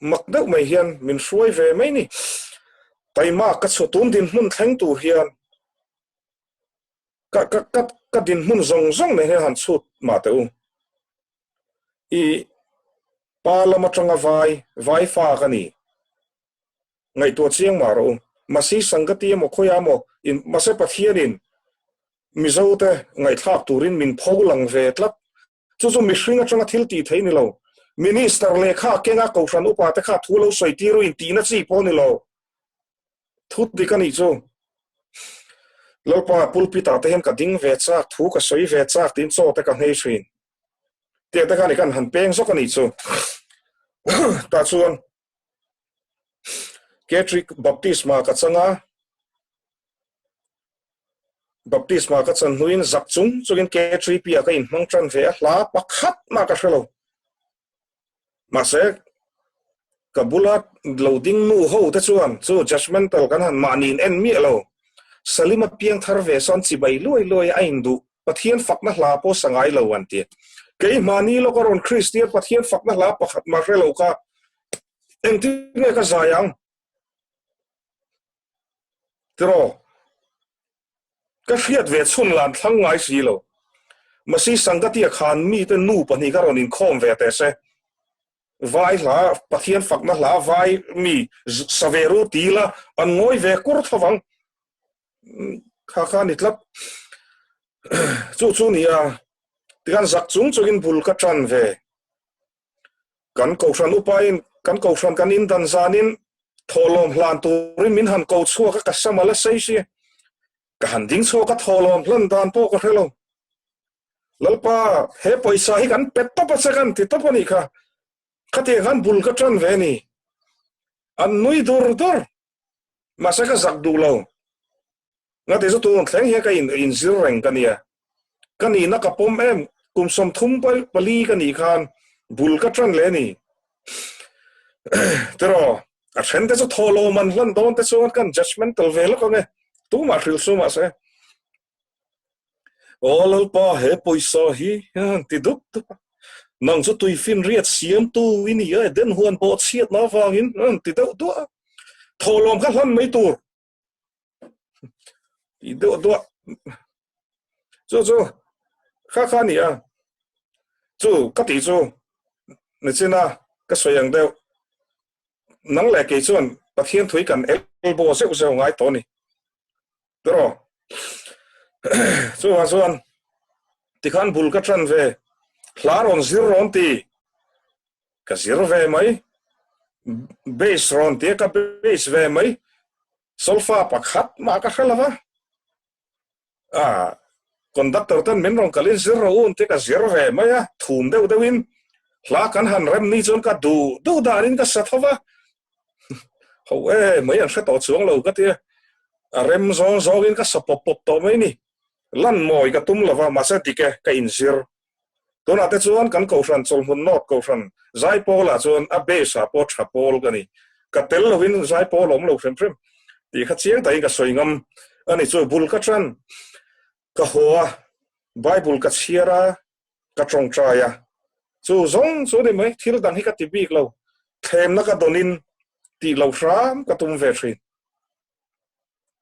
mak deuh mai hian min hruai ve mai ni taima ka chhu tun dinhmun thleng tur hian ka ka ka ka dinhmun zawng zawng nei hian han chhut mah teh u i pa lam atanga vai vai fa ka ni. Ngaihtuah chiang mah rawh u. Masi Sangati emaw khawiah emaw in mahse Pathianin. Mizote ngaihthlak turin min pho lang ve tlat. Chu chu mihring atanga thil tih theih ni lo. Minister lehkha kenga Kohhran upa te kha thu lo sawi tir u in tihna chi pawh ni lo. Thu dik a nih chu. Lalpa pulpit ah te hian ka ding ve chak, thu ka sawi ve chak tiin chaw te ka nghei thin. Tiang te khan i kan han peng zawk a nih chu. Tah chuan Catholic baptisma ka chang a, baptisma ka chan hnuin zak chung chungin K3P ah ka inhmang tan ve a, hla pakhat mah ka hre lo. Mahse, ka bula lo ding nu ho te chuan chu judgmental kan han mahniin en miah lo. Salima piang thar ve sawn chibai luai luai a induh Pathian fakna hla pawh sa ngai lo an ti. Keimahni lawk a rawn Kristian Pathian fakna hla pakhat mah hre lo kha engtin nge ka zai ang? Tiraw? Ka hriat ve chhun lan thlang ngai si lo. Masi Sangatia khan mite nu pahnih kha rawn inkhawm ve teh se. Vai hla, Pathian fakna hla vai mi sa ve ru ti la an ngawi ve kur tho vang. Kha kha ni tlat. Chu chu ni a, tikhan zak chung chungin bul ka tan ve. Kan kohhran upain kan kohhran kan indan zanin thawhlawm hlan turin min han ko chhuak a, ka sam a la sei si. Ka han ding chhuak a, thawhlawm hlan dan pawh ka hre lo. Lalpa, he pawisa hi kan pe tawp a che kan ti tawp a nih kha. Khatiang khan bul ka tan ve a ni. An nui dur dur. Mahse ka zak duh lo. Ngati chu tun thleng hian ka inzir reng ka nia. Ka nihna ka pawm em, kum 34 ka nih khan bul ka tan leh a ni. Tiraw, a then te chu thaw lo man hlan dawn te chuan kan judgmental ve lawk ang e, tumah hrilh su mahse. Aw Lalpa, he pawisa hi ti dup dup a, nang chu tuifinriat siamtu i ni a, Eden huan pawh chhiatna avangin ti deuh duah a, thawhlawm kha hlan mai tur ti deuh duah. Chu chu kha kha a ni a, chu ka tih chu nichina ka sawi ang deuh. Nang leh kei chuan Pathian thui kan elbow zeuh zeuh ngai tawh a ni. Tiraw? Chuvang chuan tikhan bul ka tan ve, hla rawn zir rawn ti, ka zir ve mai, bass rawn ti a ka bass ve mai, solfa pakhat mah ka hre lo va. A conductor ten min rawn kalin zir rawh u an ti ka zir ve mai a, thum deuh deuhin hla kan han rem ni chuan ka duh duh danin ka sa tho va, ho e mai an hre tawh chuang lo ka ti a, a rem zawng zawngin ka sa pawp pawp tawh mai ni, lan mawi ka tum lova mahse dik e ka inzir. Tunah te chuan kan Kohhran Chawlhmun North Kohhran Zaipawl ah chuan a base ah pawh tha pawl ka ni. Ka tel lovin Zaipawl a awm lo hrim hrim tih kha chiang takin ka sawi ngam a ni. Chu bul ka tan ka haw a, Bible ka chhiar a, ka tawngtai a, chu zawng chu ni mai thil dang hi ka ti bik lo, thlemna ka dawnin tih loh hram ka tum ve thin.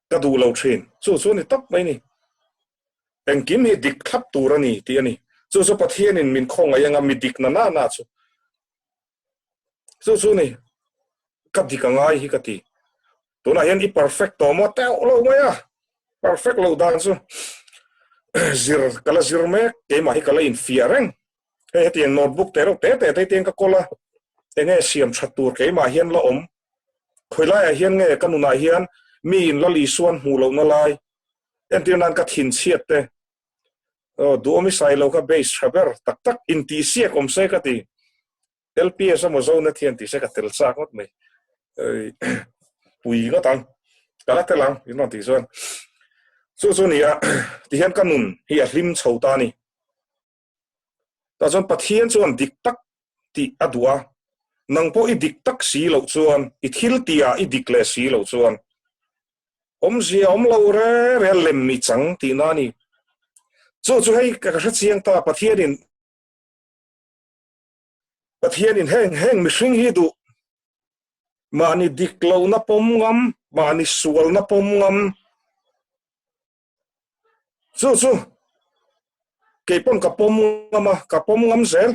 Ka duh lo thin. Chu chu ni tawp mai ni. Engkim hi dik thlap tur a ni tih a ni. Chu chu Pathianin min khawngaih anga mi dik na na na chu. Chu chu ni ka dik a ngai hi ka ti. Tunah hian i perfect tawh maw teuh lo mai a. Perfect loh dan chu zir ka la zir mek, keimah hi ka la infiah reng. Hei hetiang notebook te reuh te te te tiang ka kawl a, enge siam that tur keimah hian la awm. Khawilaiah hian nge ka nunah hian mi in Lal Isuan hmuh lohna lai Entir nan ka thinchhiat te, aw duhawm i sai lo kha base tha ber tak tak intihsiak awm se ka ti. LPS emaw Zonet hian tih se ka tel chak ngawt mai. Pui ngawt ang, ka la tel ang in rawn tih chuan. Chu chu nia, tihian ka nun hi a hlim chho ta a ni. Tah chuan Pathian chuan dik tak tih a duh a, nang pawh i dik tak si loh chuan, i thil tihah i dik leh si loh chuan awmzia awm lo re re a lem i chang tihna a ni. Chu chu hei ka hre chiang ta, Pathianin Pathianin heng heng mihring hi duh mahni dik lohna pawm ngam, mahni sualna pawm ngam, Chu chu kei pawn ka pawm ngam a, ka pawm ngam zel.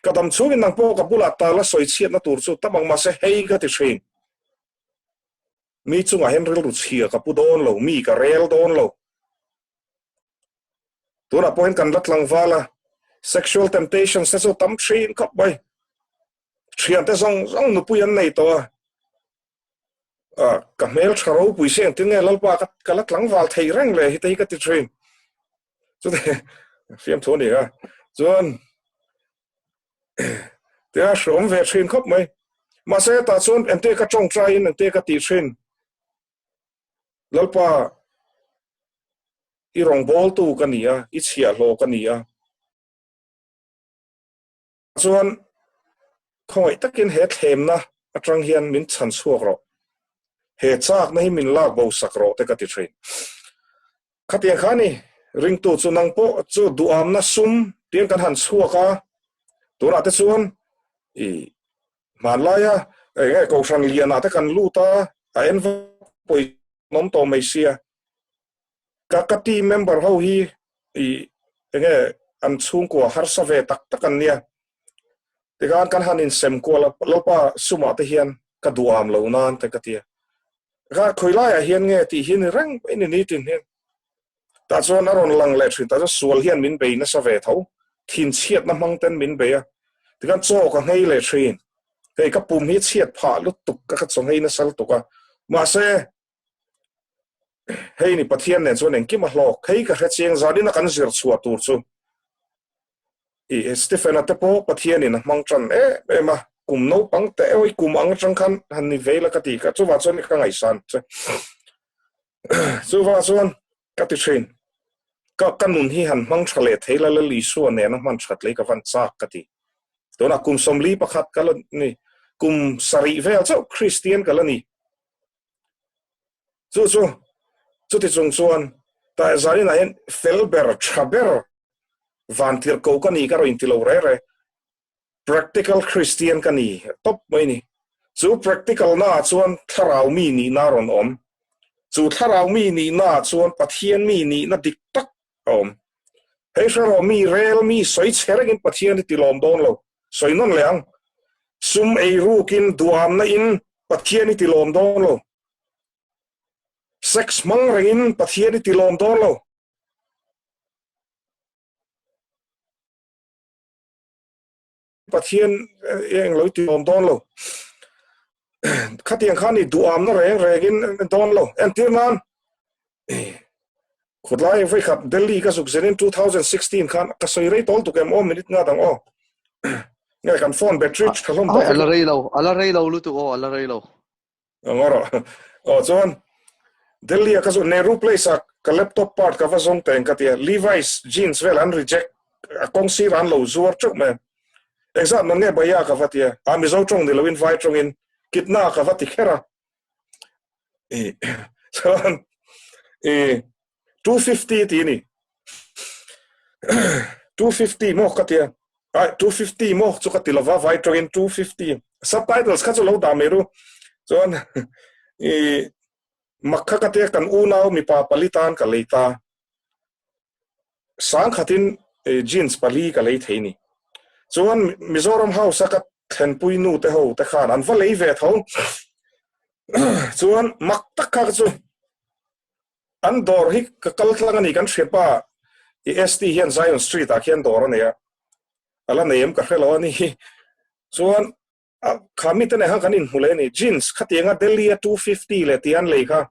Ka dam chhungin nang pawh ka bulah tala sawi chhiatna tur chu tam ang mahse hei ka ti thin. Mi chungah hian rilru chhia ka pu dawn lo, mi ka rel dawn lo. Tunah pawhin kan la tlangval a, sexual temptations te chu tam thin khawp mai. Thiante zawng zawng nupui an nei tawh a, ka hmel tha ropui si engtin nge Lalpa ka la tlangval thei reng le hi te hi ka ti thin. Chute fiamthu a ni a, chuan tia hreawm ve thin khawp mai. Mahse tah chuan engte ka tawngtaiin engte ka tih thin. Lalpa i rawngbawltu ka ni a, i chhiahhlawh ka ni a. Chuan khawngaih takin he thlemna atang hian min chhan chhuak rawh. He chakna hi min lak bo sak rawh te ka ti thin. Khatiang kha ni, ringtu chu nang pawh chu duhamna sum tiang kan han chhuak a, tunah te chuan i hmanlaia eng nge kohhran lianah te kan lut a, a en vak pawimawm tawh mai sia. Ka ka team member ho hi i enge an chhungkua harsa ve tak tak an nia. Tikhan kan han insem kual a, Lalpa sumah te hian ka duham lo nan te ka tia. Ka khawi laiah hian nge tih hi ni reng mai ni nitin hian. Tah chuan a rawn lang leh thin, tah chuan sual hian min bei nasa ve tho, thinchhiatna hmang ten min bei a. Tikhan chaw ka nghei leh thin. Hei ka pum hi chhiat phah lutuk ka ka chaw nghei nasa lutuk a. Mahse Hei ni Pathian nen chuan engkim a hlawk. Hei ka hre chiang zanin a kan zir chhuah tur chu i Stephen-a te pawh Pathianin a hmang tan em em a, kum naupang te emaw i kum ang atang khan han ni ve la ka ti kha, chuvah chuan ka ngaihsan che. Chuvah chuan ka ti thin, ka ka nun hi han hmang tha leh thei la Lal Isua nena hman that lei ka van chak ka ti. Tunah kum 41 ka la ni, kum sarih vel chauh Kristian ka la ni. Chu chu, chuti chung chuan Taizarina hian fel ber, tha ber vantirh ko ka ni ka rawn inti lo re re. Practical Christian ka ni tawp mai ni. Chu practical naah chuan thlarau mi nihna a rawn awm. Chu thlarau mi nihnaah chuan Pathian mi nihna dik tak a awm. Hei hre rawh mi rel mi sawi chhe rengin Pathian hi tilawm dawn lo. Sawi nawn leh ang. Sum ei rukin duamna in Pathian hi tilawm dawn lo. Sex hmang rengin Pathian hi tilawm dawn lo. Pathian eng lo ti awm dawn lo. Khatiang khan i duamna reng rengin dawn lo. Entir nan khutlai voi khat Delhi ka zuk zenin 2016 khan ka soi rei tol tuk em aw minute nga dang aw. Nge kan phone battery tha hlawm tawh. Ala rei lo, ala rei lo lutuk aw, ala rei lo. Ngawrh aw chuan Delhi a ka zu Nehru Place a ka laptop part ka va zawng teng ka tia Levi's jeans vel an reject a kawng sir an lo zuar teuh mai engzat man nge bhaiya ka va tia a Mizo tawng ni loin vai tawngin kitna ka va ti kher a i chuan i 250 ti ni 250 maw ka tia ai 250 maw chu ka ti lova vai tawngin 250 subtitles kha chu lo dah mai ru chuan i mak kha ka tia kan unau mipa pali tan ka lei ta sang khatin jeans pali ka lei thei ni chuan Mizoram house a ka thlenpui nu te ho te khan an va lei ve tho chuan mak tak kha chu An dawr hi ka kal tlang a ni, kan hriatpa i ST hian Zion Street ah khian dawr a nei a, a la nei em ka hre lo a ni. Chuan kha mite nen khan kan inhmu leh a ni, jeans khatianga Delhi a 250 leh tih an lei kha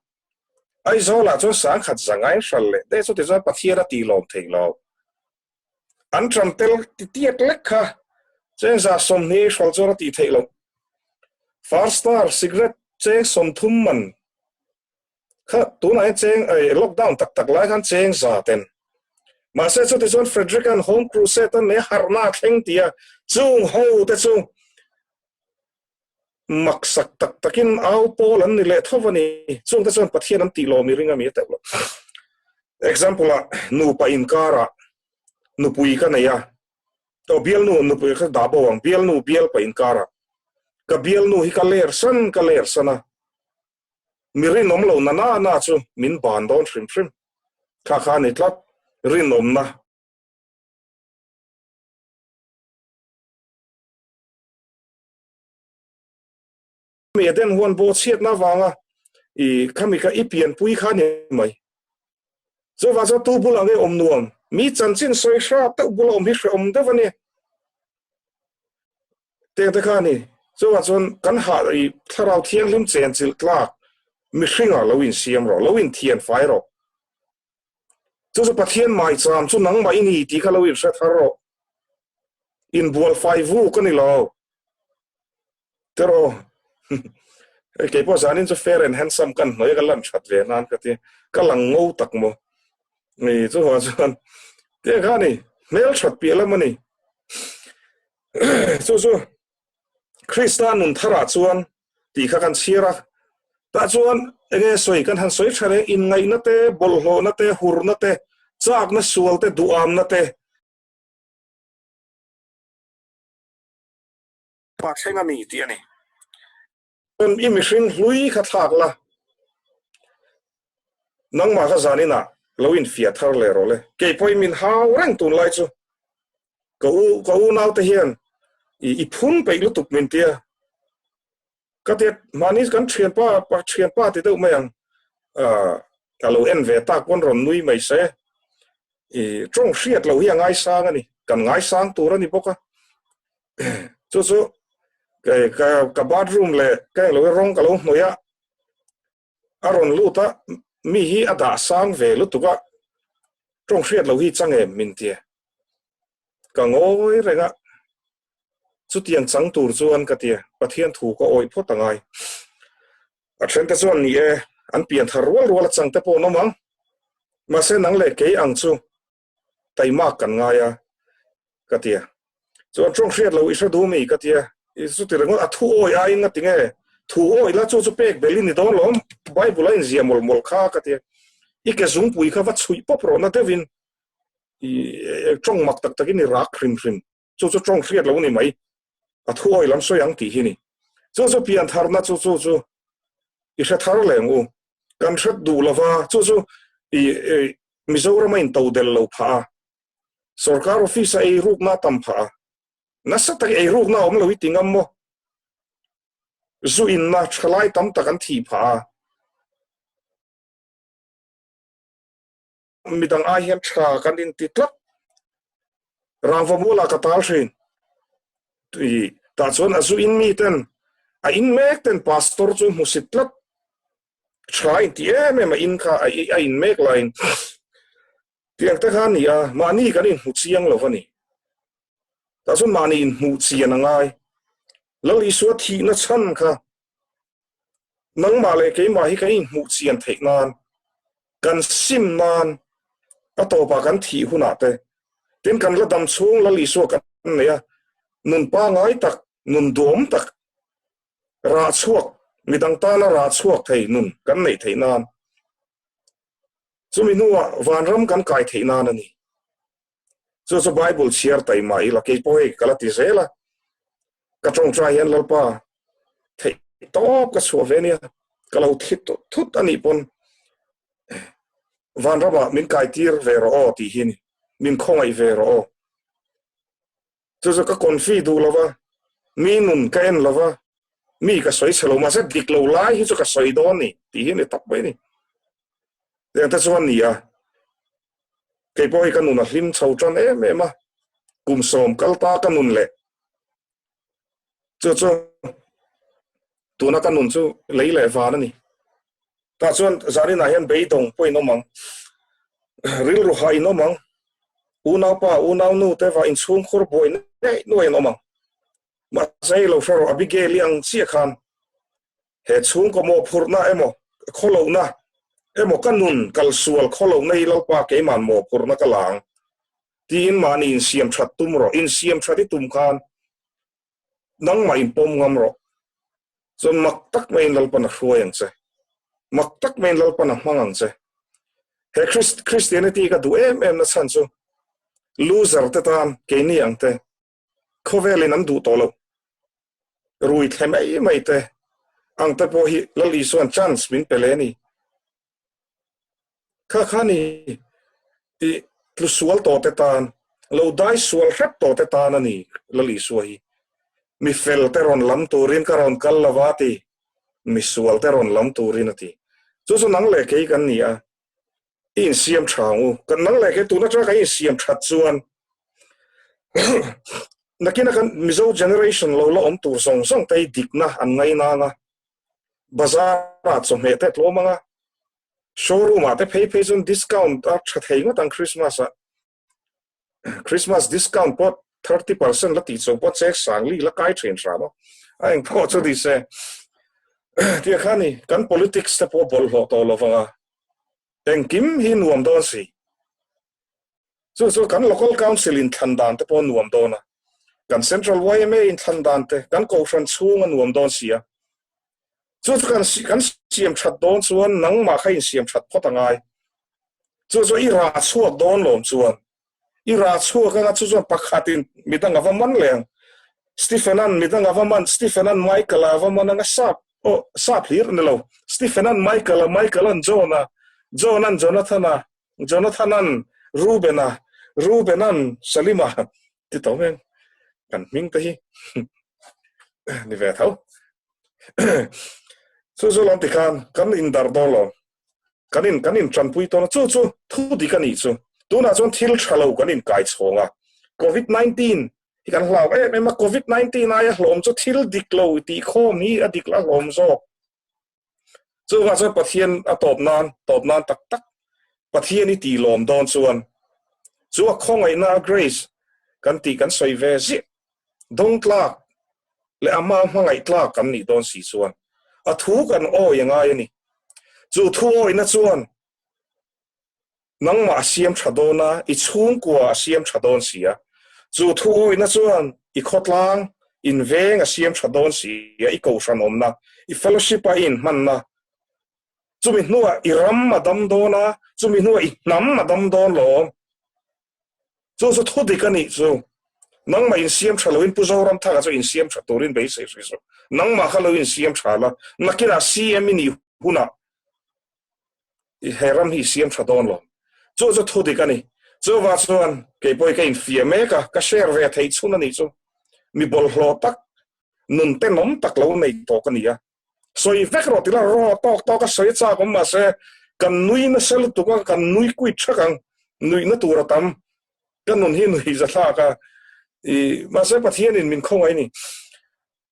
Aizawl ah chuan sangkhat zangai hral leh daih chuti chuan Pathian a tih lawm thei lo. An ṭan tel ti tiat lek kha cheng za 20 hral chuan a tih theih loh. Far Star cigarette cheng 30 man Kha tunah hian cheng ei lockdown tak tak lai khan cheng za ten. Mahse chuti chuan Frederick an home crusade an nei harhna a thleng ti a, chung ho te chu maksak tak takin au pawl an ni leh tho a ni. Chung te chuan Pathian an tih lawm i ring a mi a teuh lo. Example ah nupa inkarah nupui ka nei a, aw bialnu nupui kha dah bo ang, bialnu bialpa inkarah ka bialnu hi ka ler san ka ler san a, Mi rinawm lo na na na chu min ban dawn hrim hrim. Kha kha a ni tlat, rinawmna. Mi Eden huan bawh chhiatna avanga i khami kha i pianpui kha a ni mai. Chuvang chuan tu bulah nge awm nuam? Mi chanchin sawi hra deuh bula awm hi hrehawm deuh a ni. Teng te kha a ni. Chuvang chuan kan hah i thlarau thianghlim chenchilh tlak mihringah lo insiam rawh, lo inthian fai rawh. Chu chu Pathian maicham chu nangmah i ni tih kha lo inhre thar rawh. Inbual fai vuk a ni lo. Tiraw? Hei kei pawh zanin chu fair and handsome kan hnuai ka lan that ve nan ka ti. Ka lang ngo tak maw. Ni chu hua chuan tiang kha ni hmel that piah lam a ni. Chu chu Krista nun tharah chuan tih kha kan chhiar a. Tah chuan enge sawi kan han sawi tha reng inngaihna te, bawlhhlawhna te, hurna te, chakna sual te, duhamna te, Pa thleng a ni tih a ni. Chuan i mihring hlui kha thlak la, nangmah kha zaninah lo infiah thar leh rawh le. Kei pawhin min hau reng tunlai chu. Ka u, ka unaute hian i i phun peih lutuk min tia. Ka tia mahni kan thianpa, pa thianpa ti deuh mai ang. Ah, a lo en ve tak pawn rawn nui mai se. I tawng hriat loh hi a ngaisang a ni. Kan ngaisang tur a ni bawk a. Chu chu ka ka bathroom leh ka englo hi rawng ka lo hnawih a, a rawn lut a, mi hi a dah sang ve lutuk a, tawng hriat loh hi chang em min tia. Ka ngawi reng a, chutiang chang tur chuan ka tia, Pathian thu ka awih phawt a ngai. A thente chuan ni e, an pian thar rual rual a chang te pawh an awm ang, mahse nang leh kei ang chu taimak kan ngai a ka ti a. Chuan tawng hriat lo i hre duh mi ka ti a. I chuti ringawt a thu awi aiin nga ti nge? Thu awi la chu chu pek bel i ni dawn lawm, Bible a inzia mawlh mawlh kha ka ti a. I ke zungpui kha va chhuih pawp rawh na deuhin i tawng mak tak takin i rak hrim hrim. Chu chu tawng hriat lo ni mai. A thu awi lam sawi ang tih hi ni. Chu chu pian tharna chu chu chu i hre thar leng u. Kan hre duh lova chu chu i Mizoram a intodel lo phah a, sorkar office a eirukna a tam phah a, nasa tak eirukna a awm lo i ti ngam maw? Zu inna thalai tam tak an thih phah a, midang ai hian tha kan inti tlat. Rangva mualah ka tal thin. Tui tah chuan a zu in mi ten a in mek ten pastor chu hmusit tlat. Tha inti em em a in kha a in mek laiin tiang te kha a ni a, mahni kan inhmu chiang lo a ni. Tah chuan mahni inhmuh chian a ngai. Lal Isua thihna chhan kha nangmah leh keimah hi kan inhmuh chian theih nan, kan sim nan, a tawpah kan thih hunah te, tin kan la dam chhung Lal Isua kan nei a, nun pangai tak, nun duhawm tak Rah chhuak, midang tana rah chhuak thei nun kan neih theih nan, chumi hnuah vanram kan kai theih nan a ni. Chu chu Bible chhiar taima ila kei pawh hei ka la ti zel a, ka tawngtai hian Lalpa theih tawp ka chhuah ve nia, ka lo thi thut a nih pawn vanramah min kai tir ve rawh aw tih hi a ni, min khawngaih ve rawh aw. Chu chu ka confi duh lo va, mi nun ka en lo va, mi ka sawi chhe lo, mahse dik lo lai hi chu ka sawi dawn ni tih hi a ni tak mai a ni. Tiang te chuan ni a, kei pawh hi ka nun a hlim chho tan em em a, kum sawm kal ta ka nun leh chu chu tuna ka nun chu lei leh van a ni. Tah chuan zaninah hian beidawng pawh in awm ang, rilru hah in awm ang, unaupa, unaunu te va inchhungkhur buai neih nuai an awm ang. Mahse hei lo hre rawh, Abigail-i ang chiah khan he chhungkaw mawhphurhna emaw khawlohna emaw ka nun kalsual khawlohna hi Lalpa keima'n mawhphurhna ka la ang tiin mahni insiam that tum rawh, insiam that i tum khan Nangmah in pawm ngam rawh. Chuan mak tak maiin Lalpan a hruai ang che. Mak tak maiin Lalpan a hmang ang che. He Christianity ka duh em em na chhan chu loser te tan keini ang te khawvelin an duh tawh lo. Rui thle mai mai te ang te pawh hi Lal Isuan chance min pe le ni. Kha kha ni i tlu sual tawh te tan, lo dai sual hrep tawh te tan a ni Lal Isua hi. Mi fel te rawn lam turin ka rawn kal lo va ti, mi sual te rawn lam turin a ti. Chu chu nang leh kei kan ni a. I insiam tha ang u. Kan nang leh kei tun atanga kan insiam that chuan nakina kan Mizo generation lo la awm tur zawng zawng te hi dikna an ngaina ang a, bazar ah chawhmeh te a tlawm ang a, showroom ah te phei phei chuan discount a tha thei ngawt ang Christmas ah. Christmas discount pawh 30% la tih chauh pawh chek sang li la kai thin hram a, a eng pawh chu ni se. Tia kha ni, kan politics te pawh bawlhhlawh tawh lo vang a, engkim hi nuam dawn si. Chu chu kan local council in thlan dan te pawh nuam dawn a, kan central yma in thlan dan te, kan kohhran chhung a nuam dawn si a. Chu chu kan kan siam that dawn chuan nangmah kha insiam that phawt a ngai. Chu chu i rah chhuak dawn lawm chuan i rah chhuak anga chu chuan pakhatin midang a va man leh ang. Stephen-a'n midang a va man, Stephen-a'n Michael-a a va man anga sap aw sap hlir a ni lo. Stephen-a'n Michael-a, Michael-a'n John-a, John-a'n Jonathan-a, Jonathan-a'n Reuben-a, Reuben-a'n Salim-a ti tawh mai ang kan hming te hi ni ve tho. Chu chu lawm tikhan kan indar dawn lo. Kan in kan in tanpui tawn a, chu chu thu dik a nih chu. Tunah chuan thil tha lo kan in kai chhawng a, Covid 19 hi kan hlau em em a, Covid 19 aia hlawm chu thil dik lo tih khawm hi a dik la hlawm zawk. Chuvang chuan Pathian a tawp nan, tawp nan tak tak Pathian i tih lawm dawn chuan chu a khawngaihna a grace kan tih kan sawi ve ziah. Dawng tlak leh ama hmangaih tlak kan nih dawn si chuan a thu kan awi a ngai a ni. Chu thu awihna chuan nangmah a siam tha dawn a, i chhungkua a siam tha dawn si a. Chu thu awihna chuan i khawtlang, inveng a siam tha dawn si a, i kohhran awmna, i fellowship a i inhmanna, chumi hnuah i ram a dam dawn a, chumi hnuah i hnam a dam dawn lawm. Chu chu thu dik a nih chu. Nangmah insiam tha loin Pu Zoramthanga chu insiam tha turin beisei hrih suh. Nangmah kha lo insiam tha la, nakinah CM i nih hunah he ram hi i siam tha dawn lo. Chu chu thu dik a ni. Chuvang chuan keipawh hi ka infiah mek a, ka share ve theih chhun a nih chu. Mi bawlhhlawh tak, nun tenawm tak lo nei tawh ka ni a. Sawi vek rawh tila raw tawk tawk a sawi chak awm mahse kan nui nasa lutuk a, kan nui kuit thak ang, nuihna tur a tam, ka nun hi nuih za thlak a, i mahse Pathianin min khawngaih a ni.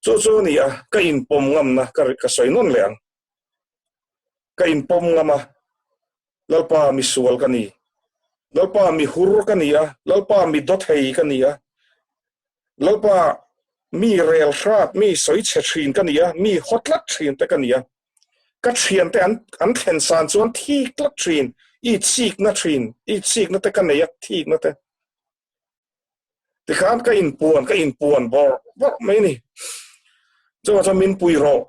Chu chu a ni a, ka inpawm ngamna ka ka sawi nawn leh ang. Ka inpawm ngam a, Lalpa mi sual ka ni, Lalpa mi hur ka ni a, Lalpa mi dawthei ka ni a, Lalpa, mi rel hrat, mi sawi chhe thin ka ni a, mi haw tlat thin te ka ni a. Ka thiante an an thlen san chuan thik tlat thin, i chikna thin, i chikna te ka nei a, thikna te. Tikhan ka inpuan, ka inpuan bawrh bawrh mai ni. Chuvang chuan min pui rawh,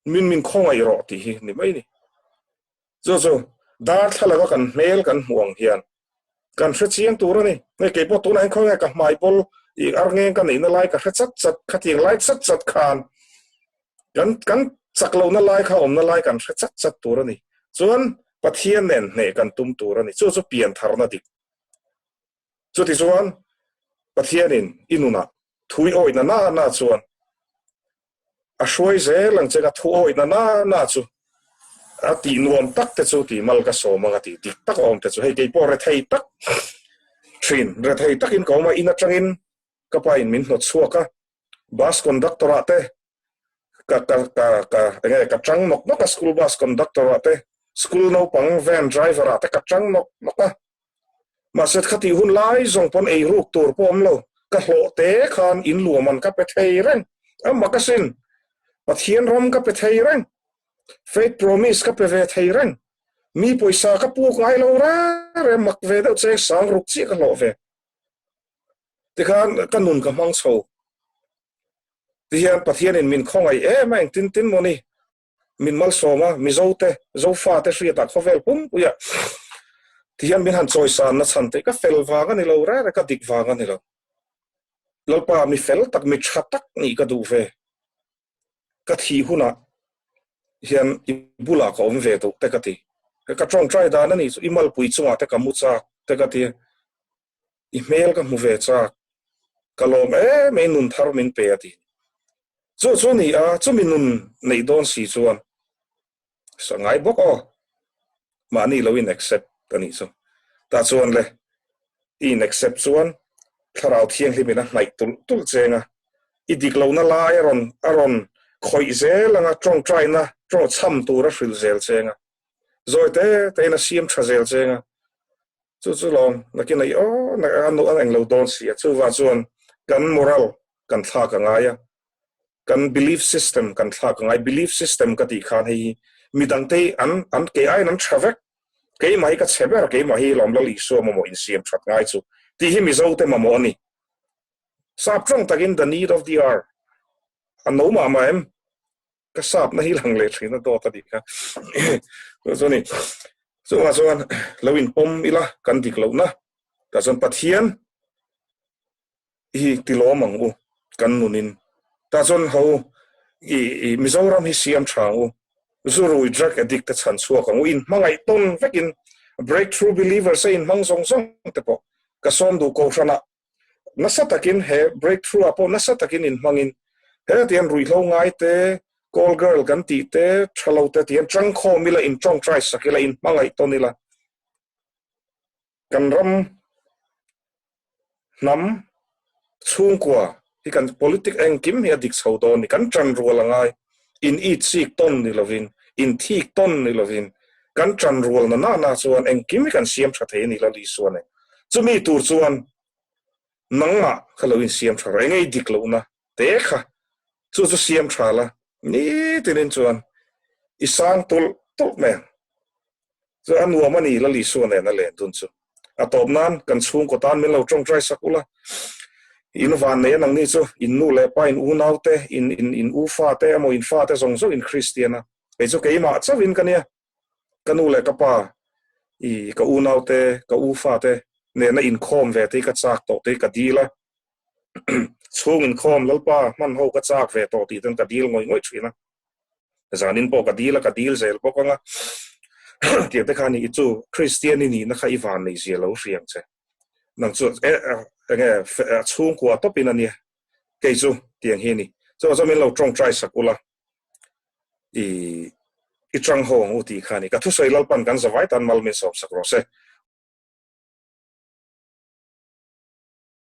min min khawngaih rawh tih hi ni mai ni. Chu chu darthlalang a kan hmel kan hmuh ang hian kan hre chiang tur a ni. Hei kei pawh tunah hian khawnge ka hmai pawl i arngeng ka neihna lai ka hre chat chat, khatiang lai chat chat khan kan kan chak lohna lai kha awmna lai kan hre chat chat tur a ni. Chuan Pathian nen hneh kan tum tur a ni. Chu chu piantharna dik. Chutichuan Pathianin i nunah thui awihna na na chuan A hruai zel ang che ka thu awih na na na chu a tih nuam tak te chu tih mal ka sawm ang a tih dik tak a awm te chu hei keipawh rethei tak thin rethei takin ka awm a in atangin ka pa in min hnawt chhuak a bus conductor ah te ka ka ka ka enge ka tang nawk nawk a school bus conductor ah te school naupang van driver ah te ka tang nawk nawk a Mahse khatih hun lai zawng pawn ei ruk tur pawh awm lo, ka hlawh te khan in luaman ka pe thei reng. A mak asin, Pathian ram ka pe thei reng, faith promise ka pe ve thei reng, mi pawisa ka puk ngai lo reng reng, mak ve deuh cheng sang ruk chiah ka hlawh ve. Tikhan ka nun ka hmang chho. Tihian Pathianin min khawngaih em a, engtin tin maw ni? Min malsawm a, Mizo te, Zofa te hriatah khawvel pumpuia ti hian min han chawisan na chhan te ka fel vang a ni lo reng reng, ka dik vang a ni lo. Lalpa mi fel tak, mi tha tak nih ka duh ve. Ka thih hunah hian i bulah ka awm ve duh te ka ti. Ka tawngtai dan a nih chu i malpui chungah te ka mu chak te ka ti. I hmel ka hmu ve chak, ka lawm em em nun thar min pe a ti. Chu chu ni a, chumi nun neih dawn si chuan sa ngai bawk aw. Mahni lo in accept. a nih chu. Tah chuan le i in accept chuan Thlarau Thianghlim in a hnaih tulh tulh cheng a, i dik lohna lai a rawn a rawn khawih zel anga tawngtaina tawng chham tur a hrilh zel cheng a, zawi te te in a siam tha zel cheng a, chu chu lawm nakin a i aw a nu a englo dawn si a, chuvang chuan kan moral kan thlak a ngai a. Kan belief system kan thlak a ngai. Belief system ka tih khan hei hi midangte hi an an kei aiin an tha vek. Keimah hi ka chhe ber, keimah hi lawm Lal Isua mamawh insiam that ngai chu tih hi Mizote mamawh a ni. Sap tawng takin the need of the hour a no mah mah em? Ka sapna hi lang leh thin a dawt a nih kha. Chu chu a ni. Chungah chuan lo inpawm ila kan dik lohna tah chuan Pathian hi ti lawm ang u kan nunin tah chuan ho i i Mizoram hi siam tha ang u zurui drug addict te chhan chhuak ang u in hmangaih tawn vekin breakthrough believers a in hmang zawng zawng te pawh ka sawm duh kohhran ah nasa takin he breakthrough ah pawh nasa takin in hmangin he tian ruihhlo ngai te call girl kan tih te tha lo te tian tangkhawm ila in tawngtai sak ila in hmangaih tawn ila Kan ram hnam chhungkua hi kan politic engkim hi a dik chho dawn ni. Kan tan rual a ngai. In itsik tawn ni lovin, in thik tawn ni lovin kan tan rual na na na chuan engkim hi kan siam tha thei a ni Lal Isua nen. Chumi tur chuan nangmah kha lo insiam tha rawh. Enge i dik lohna te kha chu chu siam tha la nitinin chuan i sang tulh tulh mai ang. Chu a nuam a ni, Lal Isua nen a len dun chu. A tawp nan kan chhungkaw tan min lo tawngtai sak ula. In van nei a nangni chu, in nu leh pa, in unau te, in in in u fa te emaw in fa te zawng zawng in Kristian a. Kei chu keimah chauhin ka nia. Ka nu leh ka pa, i ka unau te, ka u fa te nena inkhawm ve te hi ka chak tawh te hi ka dil a. Chhung inkhawm Lalpa hman ho ka chak ve tawh tih ten ka dil ngawih ngawih thin a. Zanin pawh ka dil a, ka dil zel bawk ang a. Tiang te khan i chu Kristian i nihna kha i van nei zia lo hriang che. Nang chu e enge chhungkua tawpin a nia. Kei chu tiang hi a ni. Chuvang chuan min lo tawngtai sak ula i i chang ho ang u tih kha a ni. Ka thusawi Lalpan kan zavai tan mal min sawm sak rawh se.